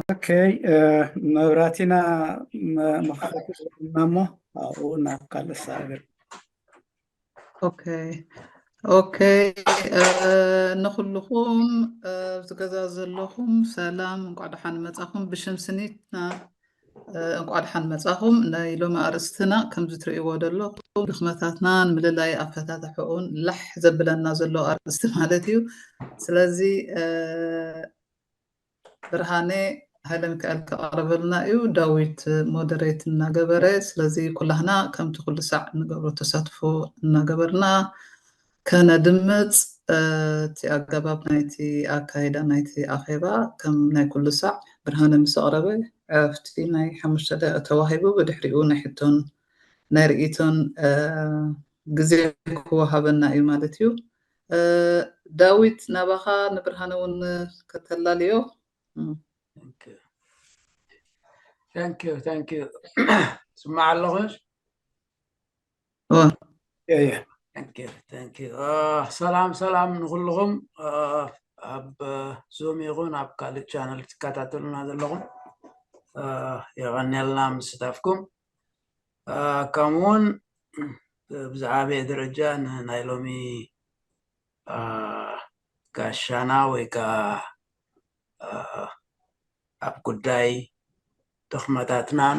ኦኬ፣ መብራቲና መክፈት ዘለና እሞ ኣብኡ ናብ ካልእ ሰዓገር። ኦኬ ኦኬ። ንኩልኹም ኣብዚ ገዛ ዘለኹም ሰላም፣ እንቋዕ ደሓን መጻኹም። ብሽም ስኒትና እንቋዕ ደሓን መጻኹም። ናይ ሎሚ ኣርእስትና ከምዚ ትርእይዎ ዘለኹም ድኽመታትናን ምልላይ ኣፈታትሕኡን ላሕ ዘብለና ዘሎ ኣርእስቲ ማለት እዩ። ስለዚ ብርሃነ ሃይለሚካኤል ከቕርበልና እዩ፣ ዳዊት ሞደሬት እናገበረ። ስለዚ ኩላህና ከምቲ ኩሉ ሳዕ እንገብሮ ተሳትፎ እናገበርና ከነድምፅ እቲ ኣገባብ ናይቲ ኣካይዳ ናይቲ ኣኼባ ከም ናይ ኩሉ ሳዕ ብርሃነ ምስ ኣቕረበ ዕረፍቲ ናይ ሓሙሽተ ደቂቕ ተዋሂቡ፣ ብድሕሪኡ ናይ ሕቶን ናይ ርእይቶን ግዜ ክወሃበና እዩ ማለት እዩ። ዳዊት ናባኻ ንብርሃነ እውን ከተላልዮ። Thank you, thank you. ስማዕ ኣለኹስ? ሰላም ሰላም ንኩልኹም ኣብ ዙም ይኹን ኣብ ካልእ ቻነል ትከታተሉና ዘለኹም የቐንየልና ምስታፍኩም። ከምኡውን ብዝዓበየ ደረጃ ንናይ ሎሚ ጋሻና ወይ ከዓ ኣብ ጉዳይ ድኽመታትናን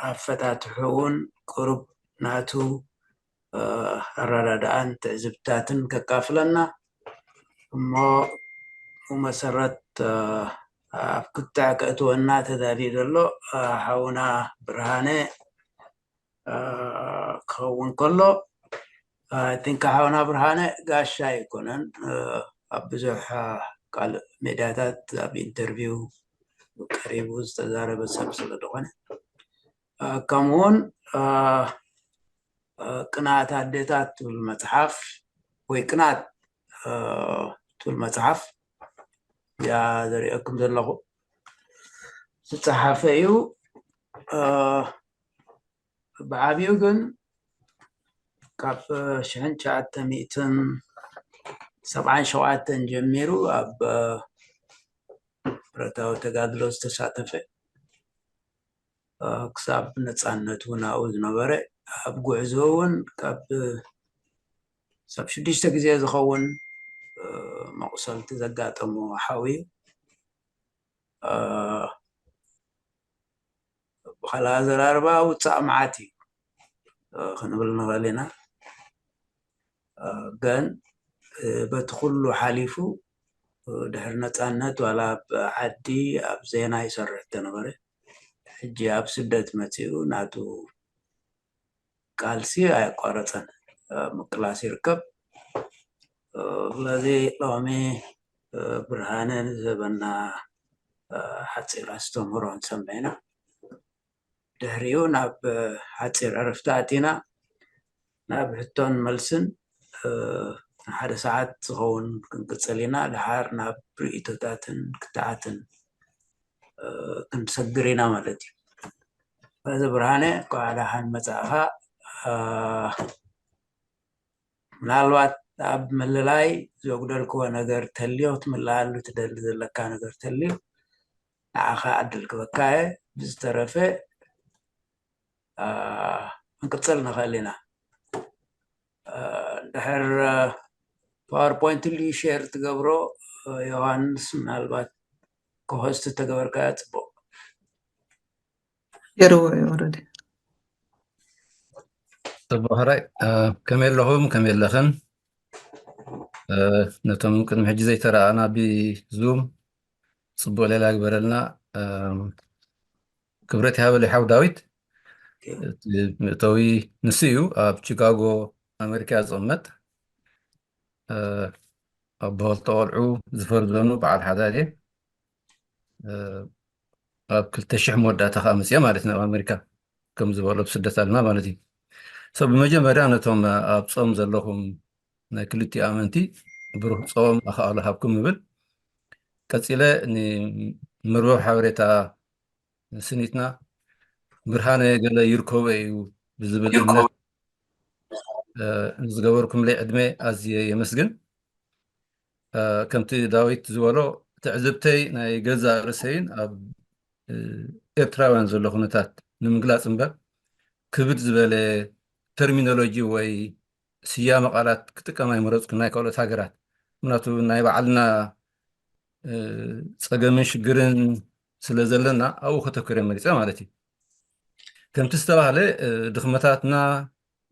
ኣፈታትሕኡን ቅሩብ ናቱ ኣረዳድኣን ትዕዝብታትን ከካፍለና እሞ ብመሰረት ኣብ ክትዕ ከእትወና ተዳልዩ ዘሎ ሓውና ብርሃነ ክኸውን ከሎ፣ I think ሓውና ብርሃነ ጋሻ ኣይኮነን። ኣብ ብዙሕ ካልእ ሜድያታት ኣብ ኢንተርቪው ቀሪቡ ዝተዛረበ ሰብ ስለ ዝኾነ፣ ከምኡውን ቅንኣት ኣዴታት ትብል መፅሓፍ ወይ ቅንኣት ትብል መፅሓፍ እያ ዘርእየኩም ዘለኹ። ዝፀሓፈ እዩ። ብዓብዩ ግን ካብ ሽሕን ትሽዓተ ሚእትን ሰብዓን ሸውዓተን ጀሚሩ ኣብ ብረታዊ ተጋድሎ ዝተሳተፈ፣ ክሳብ ነፃነቱ ናብኡ ዝነበረ፣ ኣብ ጉዕዞ እውን ካብ ክሳብ ሽዱሽተ ግዜ ዝኸውን መቑሰልቲ ዘጋጠሞ ሓው እዩ። ብኻልእ ኣዘራርባ ውፃእ መዓት እዩ ክንብል ንኽእል ኢና። ግን በቲ ኩሉ ሓሊፉ ድሕሪ ነፃነት ዋላ ኣብ ዓዲ ኣብ ዜና ይሰርሕ ተነበረ፣ ሕጂ ኣብ ስደት መፂኡ ናቱ ቃልሲ ኣየቋረፀን ምቅላስ ይርከብ። ስለዚ ሎሚ ብርሃነ ንዝህበና ሓፂር ኣስተምህሮ ንሰምዕ ኢና። ድሕሪኡ ናብ ሓፂር ዕረፍቲ ኣቲና ናብ ሕቶን መልስን ንሓደ ሰዓት ዝኸውን ክንቅፅል ኢና። ድሓር ናብ ርእይቶታትን ክትዓትን ክንሰግር ኢና ማለት እዩ። በዚ ብርሃነ እንኳዕ ደሓን መፃእኻ። ምናልባት ኣብ ምልላይ ዘጉደልክዎ ነገር ተልዮ ክትምልኣሉ ትደሊ ዘለካ ነገር ተልዩ ንዓኻ ዕድል ክበካ እየ። ብዝተረፈ ክንቅፅል ንኽእል ኢና። ድሕር ፓወርፖይንት ልዩ ሼር ትገብሮ ዮሃንስ፣ ምናልባት ኮሆስት ተገበርካ ፅቡቅ። ገይርዎ እዩ ኦረዲ። ፅቡቅ ሕራይ። ከመይ ኣለኹም? ከመይ ኣለኽን? ነቶም ቅድሚ ሕጂ ዘይተረኣና ብዙም ፅቡቅ ሌላ ግበረልና። ክብረት ይሃበለይ ሓው ዳዊት። መእተዊ ንሱ እዩ። ኣብ ቺካጎ ኣሜሪካ ዝቕመጥ፣ ኣብ በኸልተ ቆልዑ ዝፈርዘኑ በዓል ሓዳር እየ። ኣብ ክልተ ሽሕ መወዳእታ ከዓ መፅየ ማለት ናብ ኣሜሪካ፣ ከም ዝበሎ ብስደት ኣለና ማለት እዩ። ሰብ ብመጀመርያ ነቶም ኣብ ፆም ዘለኹም ናይ ክልቲኡ ኣመንቲ ብሩህ ፆም ኣኻእሎ ሃብኩም እብል። ቀፂለ ንመርበብ ሓበሬታ ስኒትና ብርሃነ ገለ ይርከቦ እዩ ብዝብል እምነት ዝገበርኩምለይ ዕድመ ኣዝየ የመስግን። ከምቲ ዳዊት ዝበሎ እቲ ትዕዝብተይ ናይ ገዛእ ርእሰይን ኣብ ኤርትራውያን ዘሎ ኩነታት ንምግላጽ እምበር፣ ክብድ ዝበለ ተርሚኖሎጂ ወይ ስያመ ቃላት ክጥቀም ኣይመረጽኩን፣ ናይ ካልኦት ሃገራት። ምክንያቱ ናይ ባዕልና ጸገምን ሽግርን ስለ ዘለና ኣብኡ ከተኩረ መሪጸ ማለት እዩ። ከምቲ ዝተባህለ ድኽመታትና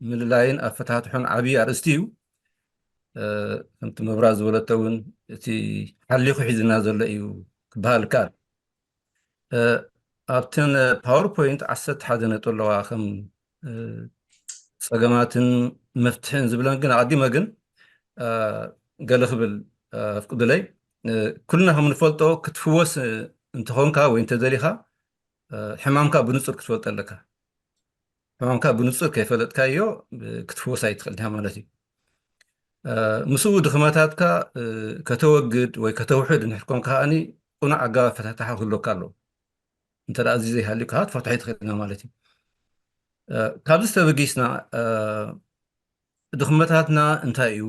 ምልላይን ኣፈታትሑን ዓብዪ ኣርእስቲ እዩ። ከምቲ መብራት ዝበለቶ እውን እቲ ሓሊኹ ሒዝና ዘሎ እዩ ክበሃል ይከኣል። ኣብተን ፓወርፖይንት ዓሰርተ ሓደ ነጥቢ ኣለዋ ከም ጸገማትን መፍትሕን ዝብለን፣ ግን ኣቐዲመ ግን ገለ ክብል ኣፍቅዱለይ። ኩልና ከም ንፈልጦ ክትፍወስ እንተኾንካ ወይ እንተደሊኻ ሕማምካ ብንጹር ክትፈልጦ ኣለካ። ሕማምካ ብንጹር ከይፈለጥካዮ ክትፍወስ ኣይትኽእል ኢኻ ማለት እዩ። ምስኡ ድኽመታትካ ከተወግድ ወይ ከተውሕድ እንድሕር ኮንካ ከኣኒ ቅኑዕ ኣገባብ ኣፈታትሓ ክህልወካ ኣለዎ። እንተ ደኣ እዚ ዘይሃልዩ ከዓ ክትፈትሖ ኣይትኽእልን ኢኻ ማለት እዩ። ካብዚ ተበጊስና ድኽመታትና እንታይ እዩ?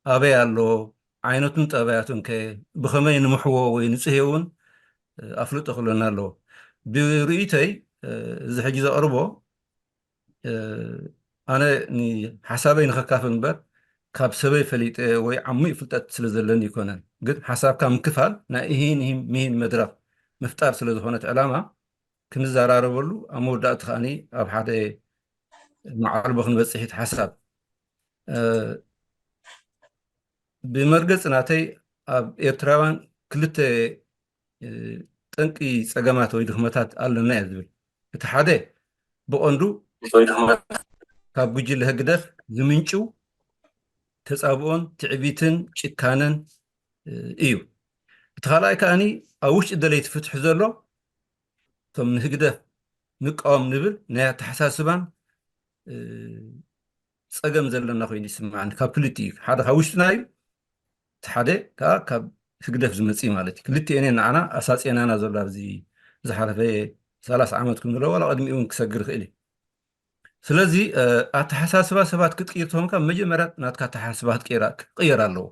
ኣበይ ኣሎ? ዓይነቱን ጠባያቱን ከ ብኸመይ ንምሕዎ ወይ ንጽህዮ እውን ኣፍልጦ ክህልወና ኣለዎ። ብርእይቶይ እዚ ሕጂ ዘቕርቦ ኣነ ሓሳበይ ንኸካፍል እምበር ካብ ሰበይ ፈሊጠ ወይ ዓሙይ ፍልጠት ስለ ዘለኒ ይኮነን። ግን ሓሳብካ ምክፋል ናይ እሂን ምሂን መድረኽ ምፍጣር ስለ ዝኾነት ዕላማ ክንዘራረበሉ ኣብ መወዳእቲ ከኣኒ ኣብ ሓደ መዓልቦ ክንበጽሕ እቲ ሓሳብ። ብመርገጽ ናተይ ኣብ ኤርትራውያን ክልተ ጠንቂ ጸገማት ወይ ድኽመታት ኣለና እየ ዝብል። እቲ ሓደ ብቐንዱ ካብ ጉጅለ ህግደፍ ዝምንጭው ተጻብኦን ትዕቢትን ጭካነን እዩ። እቲ ካልኣይ ከኣኒ ኣብ ውሽጢ ደለይቲ ፍትሒ ዘሎ እቶም ንህግደፍ ንቃወም ንብል ናይ ኣተሓሳስባን ጸገም ዘለና ኮይኑ ይስምዓኒ። ካብ ክልቲኡ ሓደ ካብ ውሽጥና እዩ፣ እቲ ሓደ ከዓ ካብ ህግደፍ ዝመጽእ ማለት እዩ። ክልቲኤን እየን ንዓና ኣሳጽየናና ዘሎ ኣብዚ ዝሓለፈ ሰላሳ ዓመት ክንብሎ ዋላ ቅድሚኡ እውን ክሰግር ይኽእል እዩ። ስለዚ ኣተሓሳስባ ሰባት ክትቅይር ተኾንካ መጀመርያ ናትካ ኣተሓሳስባ ክትቅይር ኣለዎ።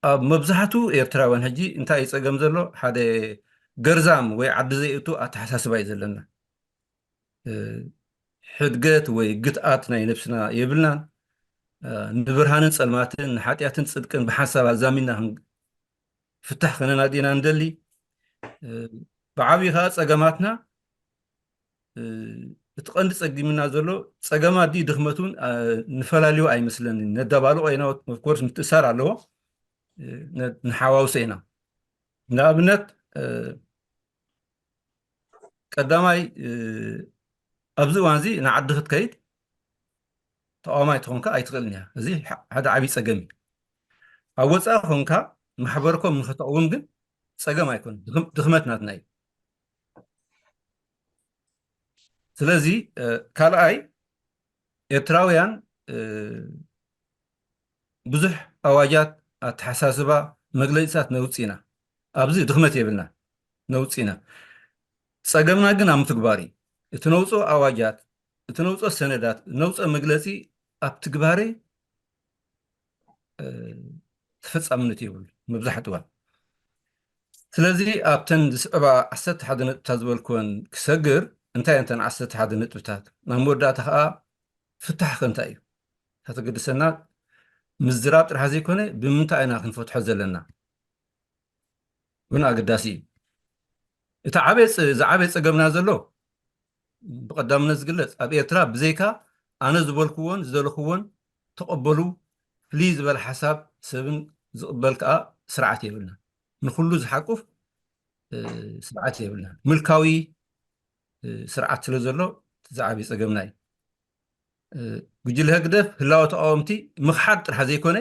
ኣብ መብዛሕቱ ኤርትራውያን ሕጂ እንታይ እዩ ጸገም ዘሎ? ሓደ ገርዛም ወይ ዓዲ ዘይእቱ ኣተሓሳስባ እዩ ዘለና። ሕድገት ወይ ግትኣት ናይ ነብስና የብልናን። ንብርሃንን ጸልማትን ንሓጢኣትን ጽድቅን ብሓንሳብ ኣዛሚና ፍታሕ ከነናዲ ኢና ንደሊ። ብዓብዪ ከዓ ጸገማትና እቲ ቀንዲ ጸጊምና ዘሎ ጸገማት ድዩ ድኽመት እውን ንፈላልዮ ኣይመስለንን። ነዳባልቆ ኢና፣ ኦፍኮርስ ምትእሳር ኣለዎ፣ ንሓዋውሶ ኢና። ንኣብነት ቀዳማይ ኣብዚ እዋን እዚ ንዓዲ ክትከይድ ተቃዋማይ ተኾንካ ኣይትኽእልን እያ። እዚ ሓደ ዓብዪ ጸገም እዩ። ኣብ ወፃኢ ኾንካ ማሕበርኮም ንኸተቕውም ግን ጸገም ኣይኮን፣ ድኽመት ናትና እዩ። ስለዚ ካልኣይ ኤርትራውያን ብዙሕ ኣዋጃት፣ ኣተሓሳስባ፣ መግለፂታት ነውፅእ ኢና። ኣብዚ ድኽመት የብልና፣ ነውፅእ ኢና። ፀገምና ግን ኣብ ምትግባር እዩ። እቲ ነውፅኦ ኣዋጃት፣ እቲ ነውፅኦ ሰነዳት፣ ነውፅኦ መግለፂ ኣብ ትግባረ ተፈፃምነት የብሉ መብዛሕትኡ እዋን። ስለዚ ኣብተን ዝስዕባ ዓሰርተ ሓደ ነጥብታት ዝበልክወን ክሰግር፣ እንታይ እየን እተን ዓሰርተ ሓደ ነጥብታት? ናብ መወዳእታ ከዓ ፍታሕ ከ እንታይ እዩ? እታ ተገድሰና ምዝራብ ጥራሕ ዘይኮነ ብምንታይ ኢና ክንፈትሖ ዘለና እውን ኣገዳሲ እዩ። እቲ ዓበየ ዝዓበየ ፀገምና ዘሎ ብቐዳምነት ዝግለፅ ኣብ ኤርትራ ብዘይካ ኣነ ዝበልክዎን ዝደለኽዎን ተቐበሉ ፍልይ ዝበለ ሓሳብ ሰብን ዝቕበል ከዓ ስርዓት የብልና። ንኩሉ ዝሓቁፍ ስርዓት የብልና። ምልካዊ ስርዓት ስለ ዘሎ ዝዓበየ ፀገምና እዩ። ጉጅለ ህግደፍ ህላወ ተቃወምቲ ምኽሓድ ጥራሕ ዘይኮነ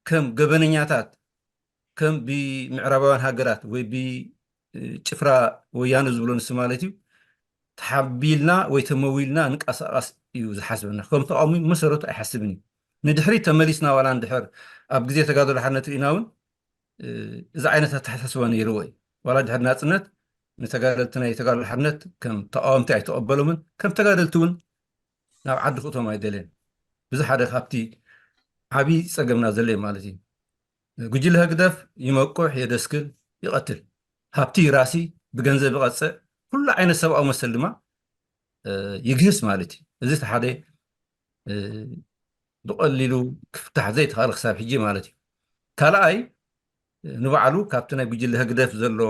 ከም ገበነኛታት ከም ብምዕራባውያን ሃገራት ወይ ብጭፍራ ወያነ ዝብሎ ንሱ ማለት እዩ ተሓቢልና ወይ ተመዊልና ንቀሳቀስ እዩ ዝሓስበና። ከም ተቃዋሚ መሰረቱ ኣይሓስብን እዩ። ንድሕሪት ተመሊስና ዋላ እንድሕር ኣብ ግዜ ተጋድሎ ሓርነት ርኢና እውን እዚ ዓይነት ኣተሓሳስባ ነይርዎ እዩ። ዋላ ድሕሪ ናፅነት ንተጋደልቲ ናይ ተጋድሎ ሓርነት ከም ተቃወምቲ ኣይተቐበሎምን ከም ተጋደልቲ እውን ናብ ዓዲ ክእቶም ኣይደልየን። እዚ ሓደ ካብቲ ዓብዪ ፀገምና ዘሎ እዩ ማለት እዩ። ጉጅለ ህግደፍ ይመቁሕ፣ የደስክል፣ ይቐትል፣ ሃብቲ ይራሲ፣ ብገንዘብ ይቐፅዕ፣ ኩሉ ዓይነት ሰብኣዊ መሰል ድማ ይግህስ ማለት እዩ። እዚ ሓደ ብቐሊሉ ክፍታሕ ዘይተኽእል ክሳብ ሕጂ ማለት እዩ። ካልኣይ ንባዕሉ ካብቲ ናይ ጉጅለ ህግደፍ ዘሎ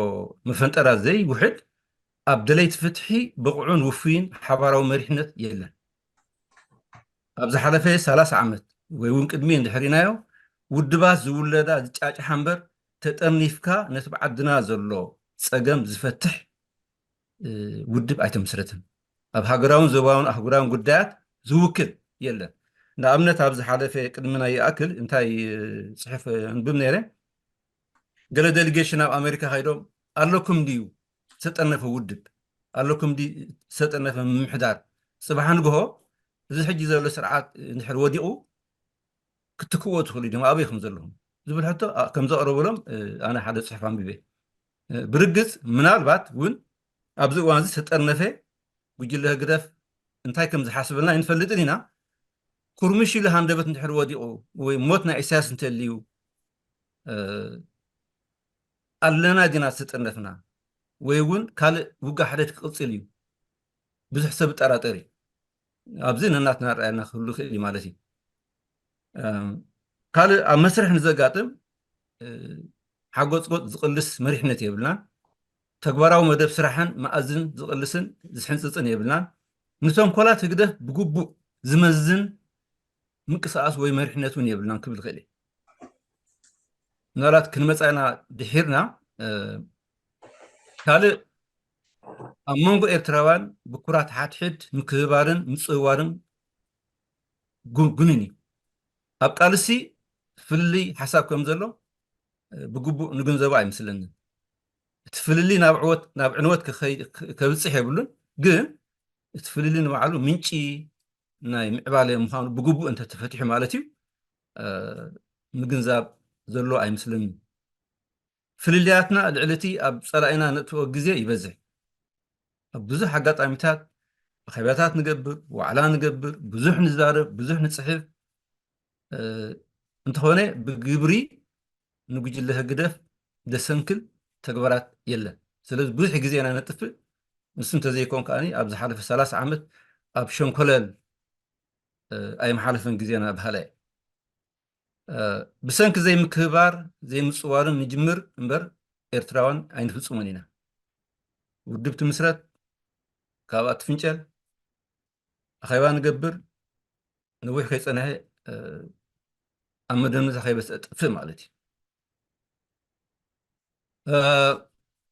መፈንጠራት ዘይውሕድ ኣብ ደለይቲ ፍትሒ ብቑዑን ውፉይን ሓባራዊ መሪሕነት የለን። ኣብ ዝሓለፈ ሰላሳ ዓመት ወይ እውን ቅድሚ እንድሕር ኢናዮ ውድባት ዝውለዳ ዝጫጭሓ እምበር ተጠርኒፍካ ነቲ ብዓድና ዘሎ ፀገም ዝፈትሕ ውድብ ኣይተመስረትን። ኣብ ሃገራውን ዞባውን ኣህጉራውን ጉዳያት ዝውክል የለን። ንኣብነት ኣብ ዝሓለፈ ቅድሚ ናይ ይኣክል እንታይ ፅሑፍ ኣንብብ ነይረ፣ ገለ ዴሊጌሽን ኣብ ኣሜሪካ ከይዶም ኣለኩም ድዩ ዝተጠርነፈ ውድብ፣ ኣለኩም ድዩ ዝተጠርነፈ ምምሕዳር? ፅባሕ ንግሆ እዚ ሕጂ ዘሎ ስርዓት እንድሕር ወዲቑ ክትክዎ ትኽእሉ ዲኹም ኣበይ ከም ዘለኹም ዝብል ሕቶ ከም ዘቕረበሎም ኣነ ሓደ ፅሑፍ ኣንቢበ። ብርግፅ ምናልባት እውን ኣብዚ እዋን እዚ ዝተጠርነፈ ጉጅለ ህግደፍ እንታይ ከም ዝሓስበልና ኣይንፈልጥን ኢና። ኩርምሽ ኢሉ ሃንደበት እንድሕር ወዲቑ ወይ ሞት ናይ ኢሳያስ እንተልዩ ኣለና ዲና ዝተጠርነፍና ወይ እውን ካልእ ውጋ ሕደት ክቕፅል እዩ ብዙሕ ሰብ ይጠራጠር እዩ። ኣብዚ ነናትና ርኣየና ክህሉ ይኽእል እዩ ማለት እዩ። ካልእ ኣብ መስርሕ ንዘጋጥም ሓጎፅጎፅ ዝቕልስ መሪሕነት የብልናን። ተግባራዊ መደብ ስራሕን መኣዝን ዝቕልስን ዝሕንፅፅን የብልናን። ንተንኮላት ህግደፍ ብግቡእ ዝመዝን ምንቅስቃስ ወይ መሪሕነት እውን የብልናን ክብል ይኽእል እየ። ምናልባት ክንመፃ ኢና ድሒርና ካልእ ኣብ መንጎ ኤርትራውያን ብኩራት ሓድሕድ ምክብባርን ምፅውዋርን ጉንን እዩ። ኣብ ቃልሲ ፍልልይ ሓሳብ ከም ዘሎ ብግቡእ ንግንዘቦ ኣይመስለንን። እቲ ፍልልይ ናብ ዕንወት ከብፅሕ የብሉን፣ ግን እቲ ፍልልይ ንባዕሉ ምንጪ ናይ ምዕባለ ምዃኑ ብግቡእ እንተተፈቲሑ ማለት እዩ ምግንዛብ ዘሎ ኣይመስለንን። ፍልልያትና ልዕሊ እቲ ኣብ ጸላኢና ነእትዎ ግዜ ይበዝሕ። ኣብ ብዙሕ ኣጋጣሚታት ኣኼባታት ንገብር፣ ዋዕላ ንገብር፣ ብዙሕ ንዛረብ፣ ብዙሕ ንጽሕፍ። እንተኾነ ብግብሪ ንጉጅለ ህግደፍ ደሰንክል ተግባራት የለን። ስለዚ ብዙሕ ግዜና ነጥፍእ። ንሱ እንተዘይኮን ከኣ ኣብ ዝሓለፈ ሰላሳ ዓመት ኣብ ሸንኮለል ኣይመሓለፈን ግዜና ብሃላይ። ብሰንኪ ዘይምክብባር ዘይምፅዋርን ንጅምር እምበር ኤርትራውያን ኣይንፍፅሞን ኢና። ውድብ ትምስረት፣ ካብኣ ትፍንጨል፣ ኣኼባ ንገብር፣ ነዊሕ ከይፀንሐ ኣብ መደምነታ ከይበፅሐ ጠፍእ ማለት እዩ።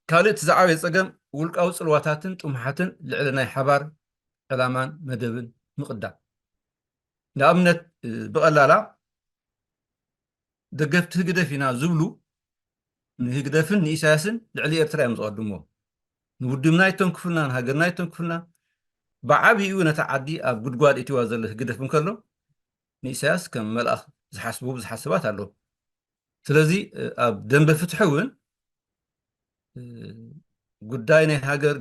ካልእ እቲ ዝዓበየ ፀገም ውልቃዊ ፅልዋታትን ጥሙሓትን ልዕሊ ናይ ሓባር ዕላማን መደብን ምቕዳም። ንኣብነት ብቐላላ ደገፍቲ ህግደፍ ኢና ዝብሉ ንህግደፍን ንኢሳያስን ልዕሊ ኤርትራ እዮም ዝቐድምዎ። ንውድብና ይተንክፉልና፣ ንሃገርና ይተንክፉልና። ብዓብይኡ ነታ ዓዲ ኣብ ጉድጓድ እትዋ ዘሎ ህግደፍ እንከሎ ንኢሳያስ ከም መልኣኽ ዝሓስቡ ብዙሓት ሰባት ኣለዉ። ስለዚ ኣብ ደንበ ፍትሒ እውን ጉዳይ ናይ ሃገር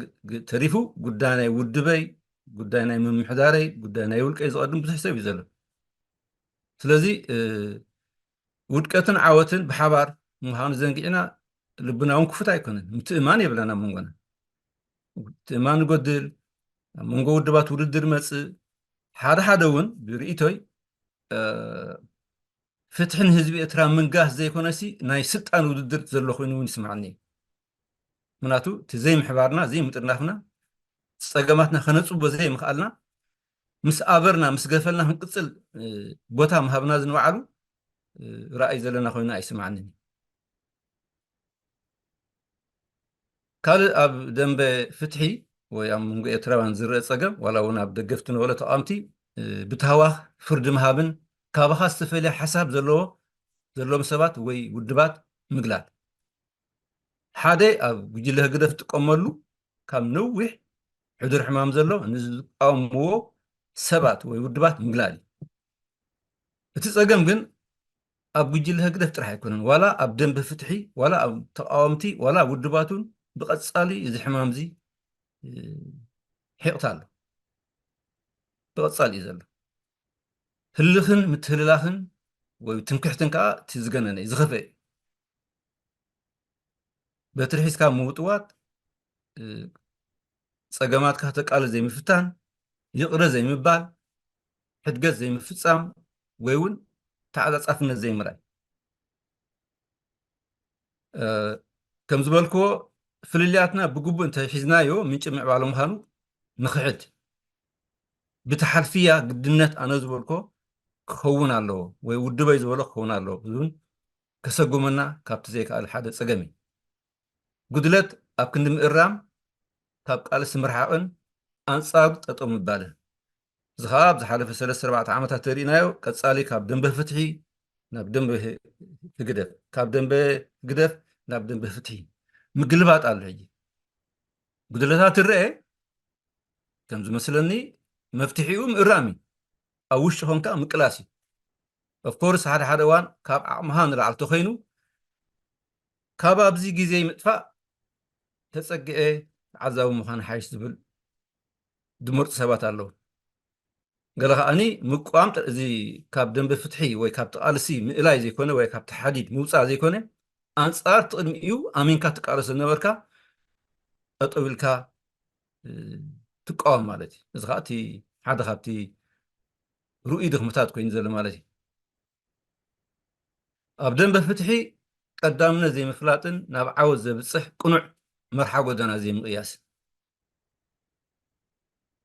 ተሪፉ ጉዳይ ናይ ውድበይ፣ ጉዳይ ናይ ምምሕዳረይ፣ ጉዳይ ናይ ውልቀይ ዝቐድም ብዙሕ ሰብ እዩ ዘሎ። ስለዚ ውድቀትን ዓወትን ብሓባር ምዃኑ ዘንጊዕና ልብና እውን ክፉት ኣይኮነን። ምትእማን የብለና መንጎና። ምትእማን ይጎድል። ኣብ መንጎ ውድባት ውድድር መጽእ። ሓደ ሓደ እውን ብርእይቶይ ፍትሒ ንህዝቢ ኤርትራ ምንጋስ ዘይኮነሲ ናይ ስልጣን ውድድር ዘሎ ኮይኑ እውን ይስምዓኒ እዩ። ምክንያቱ እቲ ዘይምሕባርና ዘይምጥርናፍና ጸገማትና ከነጽቦ ዘይምኽኣልና ምስ ኣበርና ምስ ገፈልና ክንቅጽል ቦታ ምሃብና ዝንባዕሉ ራእይ ዘለና ኮይኑ ኣይስምዓንን እዩ። ካልእ ኣብ ደንበ ፍትሒ ወይ ኣብ መንጎ ኤርትራውያን ዝረአ ጸገም ዋላ እውን ኣብ ደገፍቲ ንበሎ ተቃወምቲ ብታህዋኽ ፍርዲ ምሃብን ካባኻ ዝተፈለየ ሓሳብ ዘለዎ ዘለዎም ሰባት ወይ ውድባት ምግላል። ሓደ ኣብ ጉጅለ ህግደፍ ዝጥቀመሉ ካብ ነዊሕ ሕዱር ሕማም ዘሎ ንዝቃወምዎ ሰባት ወይ ውድባት ምግላል እዩ። እቲ ጸገም ግን ኣብ ጉጅለ ህግደፍ ጥራሕ ኣይኮነን። ዋላ ኣብ ደንበ ፍትሒ፣ ዋላ ኣብ ተቃወምቲ፣ ዋላ ኣብ ውድባቱን ብቐጻሊ እዚ ሕማም እዚ ሒቕታ ኣሎ። ብቐጻሊ እዩ ዘሎ። ህልኽን ምትህልላኽን ወይ ትምክሕትን ከኣ እቲ ዝገነነ እዩ፣ ዝኸፍአ እዩ። በትሪ ሒዝካ ምውጥዋጥ፣ እ፣ ጸገማትካ ተቃልስ ዘይምፍታን፣ ይቕረ ዘይምባል፣ ሕድገት ዘይምፍጻም ወይ እውን ተዓጻጻፍነት ዘይምርኣይ። እ፣ ከም ዝበልክዎ፣ ፍልልያትና ብግቡእ እንተሒዝናዮ ምንጪ ምዕባለ ምዃኑ ንኽሕድ፣ ብትሓልፍያ ግድነት ኣነ ዝበልኮ ክኸውን ኣለዎ ወይ ውድበይ ዝበሎ ክኸውን ኣለዎ ዝብል ከሰጉመና ካብቲ ዘይከኣል ሓደ ጸገም እዩ። ጉድለት ኣብ ክንዲ ምእራም፣ ካብ ቃልሲ ምርሓቕን ኣንጻሩ ጠጠው ምባልን። እዚ ኸኣ ኣብ ዝሓለፈ ሰለስተ ኣርባዕተ ዓመታት ተሪእናዮ። ቀጻሊ ካብ ደንበ ፍትሒ ናብ ደንበ ህ-፣ ህግደፍ፣ ካብ ደንበ ህግደፍ ናብ ደንበ ፍትሒ ምግልባጥ ኣሎ። ሕጂ ጉድለታት ይረአ፣ ከም ዝመስለኒ መፍትሒኡ ምእራም እዩ። ኣብ ውሽጢ ኾንካ ምቅላስ እዩ። ኦፍኮርስ ሓደ ሓደ እዋን ካብ ዓቕምኻ ንላዕሊ ተኾይኑ ካብ ኣብዚ ግዜ ምጥፋእ ተጸግኤ ተዓዛቢ ምዃን ሓይሽ ዝብል ዝመርጹ ሰባት ኣለዉ። ገለ ከኣኒ ምቋም ጥ-፣ እዚ ካብ ደንበ ፍትሒ ወይ ካብቲ ቃልሲ ምእላይ ዘይኮነ ወይ ካብቲ ሓዲድ ምውጻእ ዘይኮነ፣ ኣንጻር እቲ ቅድሚኡ ኣሚንካ ትቃለስ ዝነበርካ ጠጠው ኢልካ፣ እ፣ ትቃወም ማለት እዩ። እዚ ከኣ እቲ ሓደ ካብቲ ርኡይ ድኽመታት ኮይኑ ዘሎ ማለት እዩ። ኣብ ደንበ ፍትሒ ቀዳምነት ዘይምፍላጥን ናብ ዓወት ዘብጽሕ ቅኑዕ መርሓ ጎደና ዘይምቕያስ።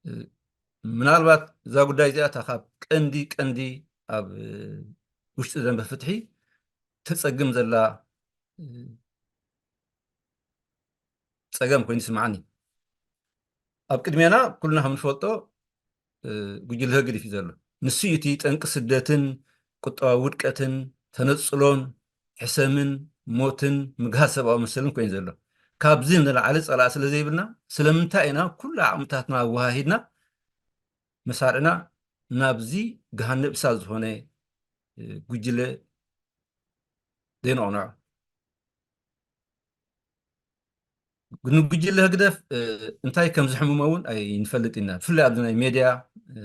እ፣ ምናልባት እዛ ጉዳይ እዚኣ እታ ካብ ቀንዲ ቀንዲ ኣብ፣ እ፣ ውሽጢ ደንበ ፍትሒ ተጸግም ዘላ፣ እ፣ ጸገም ኮይኑ ይስምዓኒ። ኣብ ቅድሜና ኩልና ከም ንፈልጦ፣ እ፣ ጉጅለ ህግድፍ እዩ ዘሎ። ንሱ እዩ እቲ ጠንቂ ስደትን ቁጠባዊ ውድቀትን ተነጽሎን ሕሰምን ሞትን ምግሃስ ሰብኣዊ መሰልን ኮይኑ ዘሎ። ካብዚ ንላዕሊ ጸላኢ ስለ ዘይብልና፣ ስለምንታይ ኢና ኩሉ ዓቕምታትና ኣወሃሂድና መሳርዕና ናብዚ ገሃነብ እሳት ዝኾነ፣ እ፣ ጉጅለ ዘይነቕንዖ? ንጉጅለ ህግደፍ፣ እ፣ እንታይ ከም ዝሕምሞ እውን ኣይንፈልጥ ኢና። ብፍላይ ኣብዚ ናይ ሜድያ፣ እ፣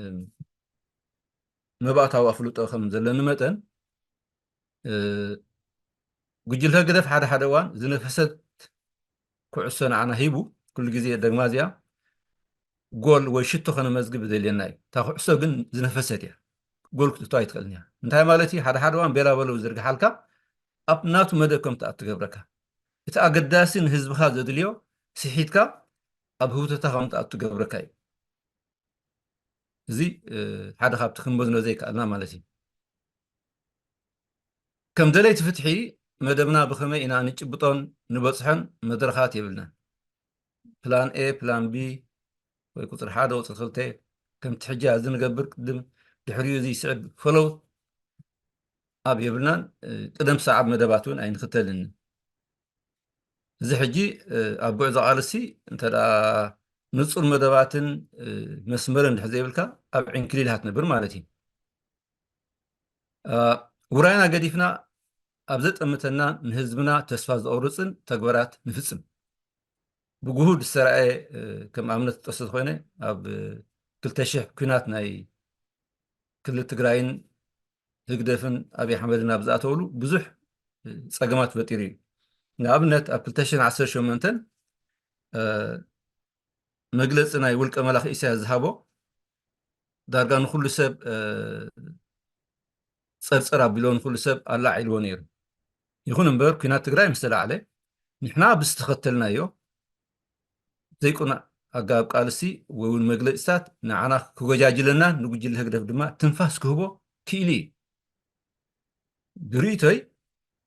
መባእታዊ ኣፍልጦ ከም ዘለኒ መጠን፣ እ፣ ጉጅለ ህግደፍ ሓደ ሓደ እዋን ዝነፈሰት ኩዕሶ ንዓና ሂቡ፣ ኩሉ ግዜ ደግማ እዚኣ ጎል ወይ ሽቶ ከነመዝግብ ዘድልየና እዩ። እታ ኩዕሶ ግን ዝነፈሰት እያ። ጎል ክትእቶ ኣይትኽእልን እያ። እንታይ ማለት እዩ? ሓደ ሓደ እዋን ቤላ በለው ዝርግሓልካ፣ ኣብ ናቱ መደብ ከም ትኣቱ ትገብረካ። እቲ ኣገዳሲ ንህዝብኻ ዘድልዮ ስሒትካ ኣብ ህውተታ ከም ትኣቱ ትገብረካ እዩ። እዚ፣ እ፣ ሓደ ካብቲ ክንመዝኖ ዘይከኣልና ማለት እዩ። ከም ደለይቲ ፍትሒ መደብና ብኸመይ ኢና ንጭብጦን ንበጽሖን መድረኻት የብልናን። ፕላን ኤ፣ ፕላን ቢ ወይ ቁጽሪ ሓደ፣ ቁጽሪ ክልተ፣ ከምቲ ሕጂ እዚ ንገብር ቅድም ድሕሪኡ እዚ ይስዕብ ፈለው ኣብ የብልናን፣ እ፣ ቅደም ሰዓብ መደባት እውን ኣይንኽተልን። እዚ ሕጂ፣ እ፣ ኣብ ጉዕዞ ቃልሲ እንተ ደኣ ንጹር መደባትን፣ እ፣ መስመርን እንድሕር ዘይብልካ ኣብ ዕንክሊል ኢኻ ትነብር ማለት እዩ። እ፣ ውራይና ገዲፍና ኣብ ዘጠምተና ንህዝብና ተስፋ ዘቑርጽን ተግባራት ንፍጽም። ብግሁድ ዝተራእየ፣ እ፣ ከም ኣብነት ክጠቅስ ኮይነ ኣብ ክልተ ሽሕ ኲናት ናይ ክልል ትግራይን ህግደፍን ኣብይ ኣሕመድን ኣብ ዝኣተውሉ ብዙሕ ጸገማት ፈጢሩ እዩ። ንኣብነት ኣብ ክልተ ሽሕን ዓሰርተ ሸሞንተን፣ እ፣ መግለጺ ናይ ውልቀ መላኺ ኢሳያስ ዝሃቦ ዳርጋ ንኹሉ ሰብ፣ እ፣ ጸርጸር ኣቢሎ ንኹሉ ሰብ ኣላዒልዎ ነይሩ። ይኹን እምበር ኲናት ትግራይ ምስ ተላዕለ ንሕና ብዝተኸተልናዮ ዘይቁኑዕ ኣገባብ ቃልሲ ወይ እውን መግለጺታት ንዓና ክጎጃጅለና ንጉጅለ ህግደፍ ድማ ትንፋስ ክህቦ ክኢሉ እዩ። ብርእይቶይ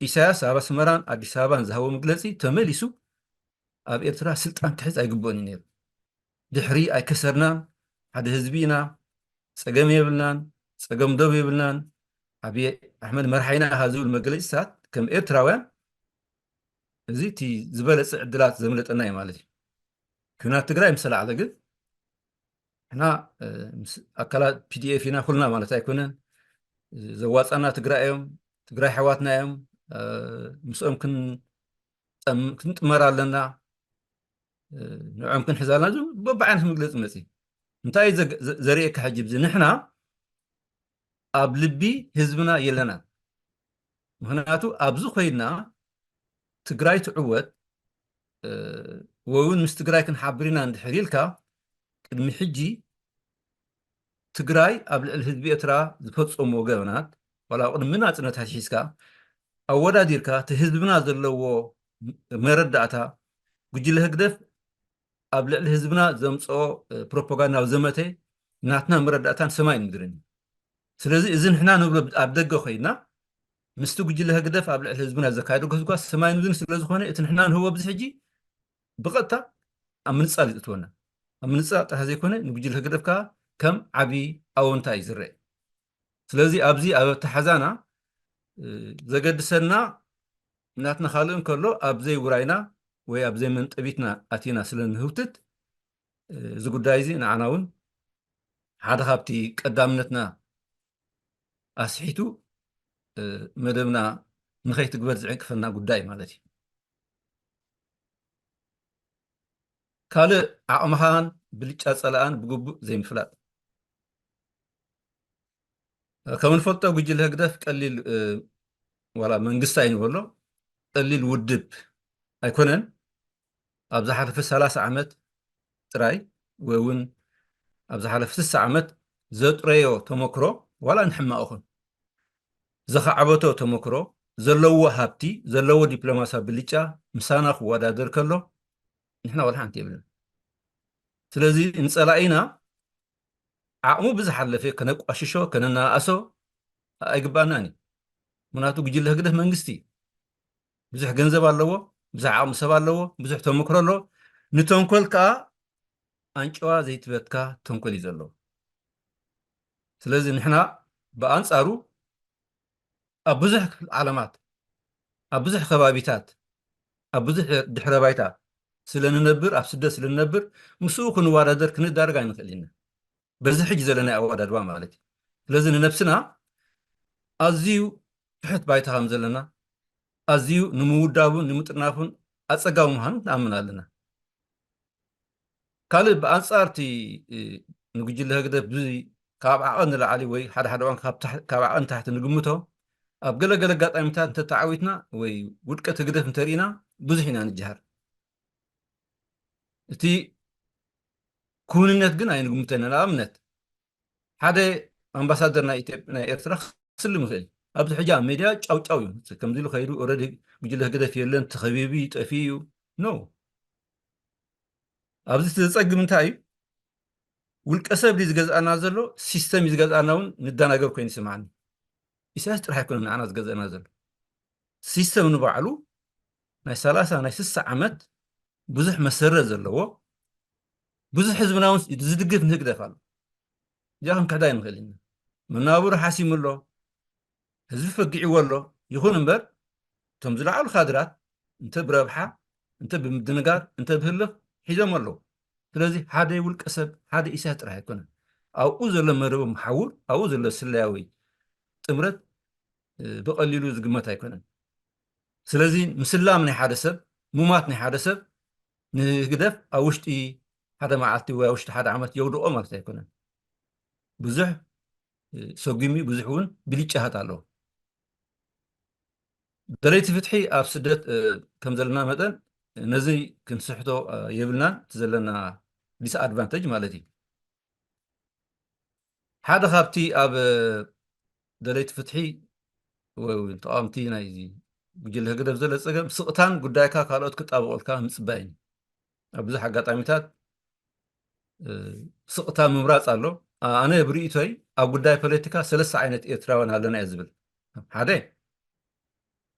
ኢሳያስ ኣብ ኣስመራን ኣዲስ ኣበባን ዝሃቦ መግለጺ ተመሊሱ ኣብ ኤርትራ ስልጣን ክሕዝ ኣይግብኦን እዩ ነይሩ። ድሕሪ ኣይከሰርናን፣ ሓደ ህዝቢ ኢና፣ ጸገም የብልናን፣ ጸገም ዶብ የብልናን፣ ኣብይ ኣሕመድ መርሓይና ኢኻ ዝብል መግለጺታት ከም ኤርትራውያን እዚ እቲ ዝበለጸ ዕድላት ዘምለጠና እዩ ማለት እዩ። ኲናት ትግራይ ምስ ተላዕለ ግን ንሕና፣ እ፣ ምስ ኣካላት ፒ ዲ ኤፍ ኢና ኩልና ማለት ኣይኮነን። ዘዋጻና ትግራይ እዮም፣ ትግራይ ኣሕዋትና እዮም፣ እ፣ ምስኦም ክን-፣ ጠም-፣ ክንጥመር ኣለና፣ እ፣ ንዕኦም ክንሕዝ ኣለና ዝብል በብዓይነት መግለጺ መጺ። እንታይ ዘ-፣ ዘ-፣ ዘርእየካ ሕጂ ብዚ ንሕና ኣብ ልቢ ህዝብና የለናን። ምኽንያቱ ኣብዚ ኮይንና ትግራይ ትዕወት፣ ወይ እውን ምስ ትግራይ ክንሓብር ኢና እንድሕር ኢልካ፣ ቅድሚ ሕጂ ትግራይ ኣብ ልዕሊ ህዝቢ ኤርትራ ዝፈጸምዎ ገበናት፣ ዋላ ቅድሚ ናጽነት ኣትሒዝካ ኣወዳዲርካ፣ እቲ ህዝብና ዘለዎ መረዳእታ፣ ጉጅለ ህግደፍ ኣብ ልዕሊ ህዝብና ዘምጽኦ ፕሮፓጋንዳዊ ዘመተ ናትና መረዳእታን ሰማይን ምድርን እዩ። ስለዚ እዚ ንሕና ንብሎ ኣብ ደገ ኮይና ምስቲ ጉጅለ ህግደፍ ኣብ ልዕሊ ህዝብና ዘካየዶ ገስጓስ ሰማይን ምድርን ስለ ዝኾነ፣ እቲ ንሕና ንህቦ ኣብዚ ሕጂ ብቐጥታ ኣብ ምንጻል እዩ ዝእትወና። ኣብ ምንጻል ጥራሕ ዘይኮነ፣ ንጉጅለ ህግደፍ ከኣ ከም ዓቢ ኣወንታ እዩ ዝረአ። ስለዚ ኣብዚ ኣብ ኣተሓዛና ዘገድሰና ናትና ካልእ እንከሎ፣ ኣብ ዘይውራይና ወይ ኣብ ዘይመንጠቢትና ኣቲና ስለ ንህውትት፣ እዚ ጉዳይ እዚ ንዓና እውን ሓደ ካብቲ ቀዳምነትና ኣስሒቱ መደብና ንኸይትግበር ዝዕንቅፈና ጉዳይ ማለት እዩ። ካልእ ዓቕምኻን ብልጫ ጸላእን ብግቡእ ዘይምፍላጥ። ከም እንፈልጦ ጉጅለ ህግደፍ ቀሊል ዋላ መንግስቲ ኣይንበሎ፣ ቀሊል ውድብ ኣይኮነን። ኣብ ዝሓለፈ ሰላሳ ዓመት ጥራይ ወይ እውን ኣብ ዝሓለፈ ስሳ ዓመት ዘጥረዮ ተመክሮ ዋላ ንሕማቕ ይኹን ዘኻዕበቶ ተመክሮ ዘለዎ ሃብቲ ዘለዎ ዲፕሎማሲያዊ ብልጫ ምሳና ክወዳደር ከሎ ንሕና ዋላ ሓንቲ የብልና። ስለዚ ንጸላኢና ዓቕሙ ብዝሓለፈ ከነቋሽሾ ከነናኣሶ ኣይግባእናን እዩ። ምክንያቱ ጉጅለ ህግደፍ መንግስቲ ብዙሕ ገንዘብ ኣለዎ፣ ብዙሕ ዓቕሚ ሰብ ኣለዎ፣ ብዙሕ ተመክሮ ኣለዎ። ንተንኮል ከኣ ኣንጭዋ ዘይትበትካ ተንኮል እዩ ዘለዎ። ስለዚ ንሕና ብኣንጻሩ ኣብ ብዙሕ ክፍሊ ዓለማት፣ ኣብ ብዙሕ ከባቢታት፣ ኣብ ብዙሕ ድሕረ ባይታ ስለ ንነብር፣ ኣብ ስደት ስለ ንነብር፣ ምስኡ ክንወዳደር ክንዳረግ ኣይንኽእል ኢና። በዚ ሕጂ ዘለናዮ ኣወዳድባ ማለት እዩ። ስለዚ ንነብስና ኣዝዩ ትሑት ባይታ ከም ዘለና፣ ኣዝዩ ንምውዳቡን ንምጥርናፉን ኣጸጋሚ ምዃኑ ንኣምን ኣለና። ካልእ ብኣንጻር እቲ ንጉጅለ ህግደፍ ብዙ ካብ ዓቐን ንላዕሊ ወይ ሓደ ሓደ እዋን ካብ ዓቐን ታሕቲ ንግምቶ ኣብ ገለ ገለ ኣጋጣሚታት እንተተዓዊትና ወይ ውድቀት ህግደፍ እንተርኢና ብዙሕ ኢና ንጀሃር። እቲ ክውንነት ግን ኣይንግምተን። ንኣብነት ሓደ ኣምባሳደር ናይ ኢትዮጵያ ናይ ኤርትራ ክስልም ይኽእል። ኣብዚ ሕጂ ኣብ ሜድያ ጫው ጫው እዩ። ከምዚ ኢሉ ከይዱ ኦልሬዲ ጉጅለ ህግደፍ የለን፣ ተኸቢቡ እዩ፣ ጠፊኡ እዩ። ኖ። ኣብዚ እቲ ዘጸግም እንታይ እዩ? ውልቀ ሰብ ድዩ ዝገዝኣና ዘሎ፣ ሲስተም እዩ ዝገዝኣና እውን ንደናገር ኮይኑ ይስምዓኒ። ኢሳያስ ጥራሕ ኣይኮነን ንዓና ዝገዝኣና ዘሎ። ሲስተም ንባዕሉ ናይ ሰላሳ ናይ ስሳ ዓመት ብዙሕ መሰረት ዘለዎ፣ ብዙሕ ህዝብና እውን ዝድግፍ ንህግደፍ ኣሎ። እዚኣ ክንክሕዳ ኣይንኽእል ኢና። መናብሩ ሓሲሙ ኣሎ፣ ህዝቢ ፈጊዕዎ ኣሎ። ይኹን እምበር እቶም ዝለዓሉ ካድራት እንተ ብረብሓ እንተ ብምድንጋር እንተ ብህልኽ ሒዞም ኣለዉ። ስለዚ ሓደ ውልቀ ሰብ ሓደ ኢሳያስ ጥራሕ ኣይኮነን። ኣብኡ ዘሎ መርበብ መሓውር ኣብኡ ዘሎ ስለያዊ ጥምረት ብቐሊሉ ዝግመት ኣይኮነን። ስለዚ ምስላም ናይ ሓደ ሰብ ሙማት ናይ ሓደ ሰብ ንህግደፍ ኣብ ውሽጢ ሓደ መዓልቲ ወይ ኣብ ውሽጢ ሓደ ዓመት የውድቖ ማለት ኣይኮነን። ብዙሕ ሰጉሚ ብዙሕ እውን ብልጫሃት ኣለዎ። ደለይቲ ፍትሒ ኣብ ስደት ከም ዘለና መጠን ነዚ ክንስሕቶ የብልናን። እቲ ዘለና ዲስኣድቫንቴጅ ማለት እዩ። ሓደ ካብቲ ኣብ ደለይቲ ፍትሒ ወይ ተቃወምቲ ናይ ጉጅለ ህግደፍ ዘሎ ጸገም ስቕታን ጉዳይካ ካልኦት ክጣበቑልካ ምጽባይን ኣብ ብዙሕ ኣጋጣሚታት ስቕታ ምምራጽ ኣሎ። ኣነ ብርእይቶይ ኣብ ጉዳይ ፖለቲካ ሰለስተ ዓይነት ኤርትራውያን ኣለና እየ ዝብል። ሓደ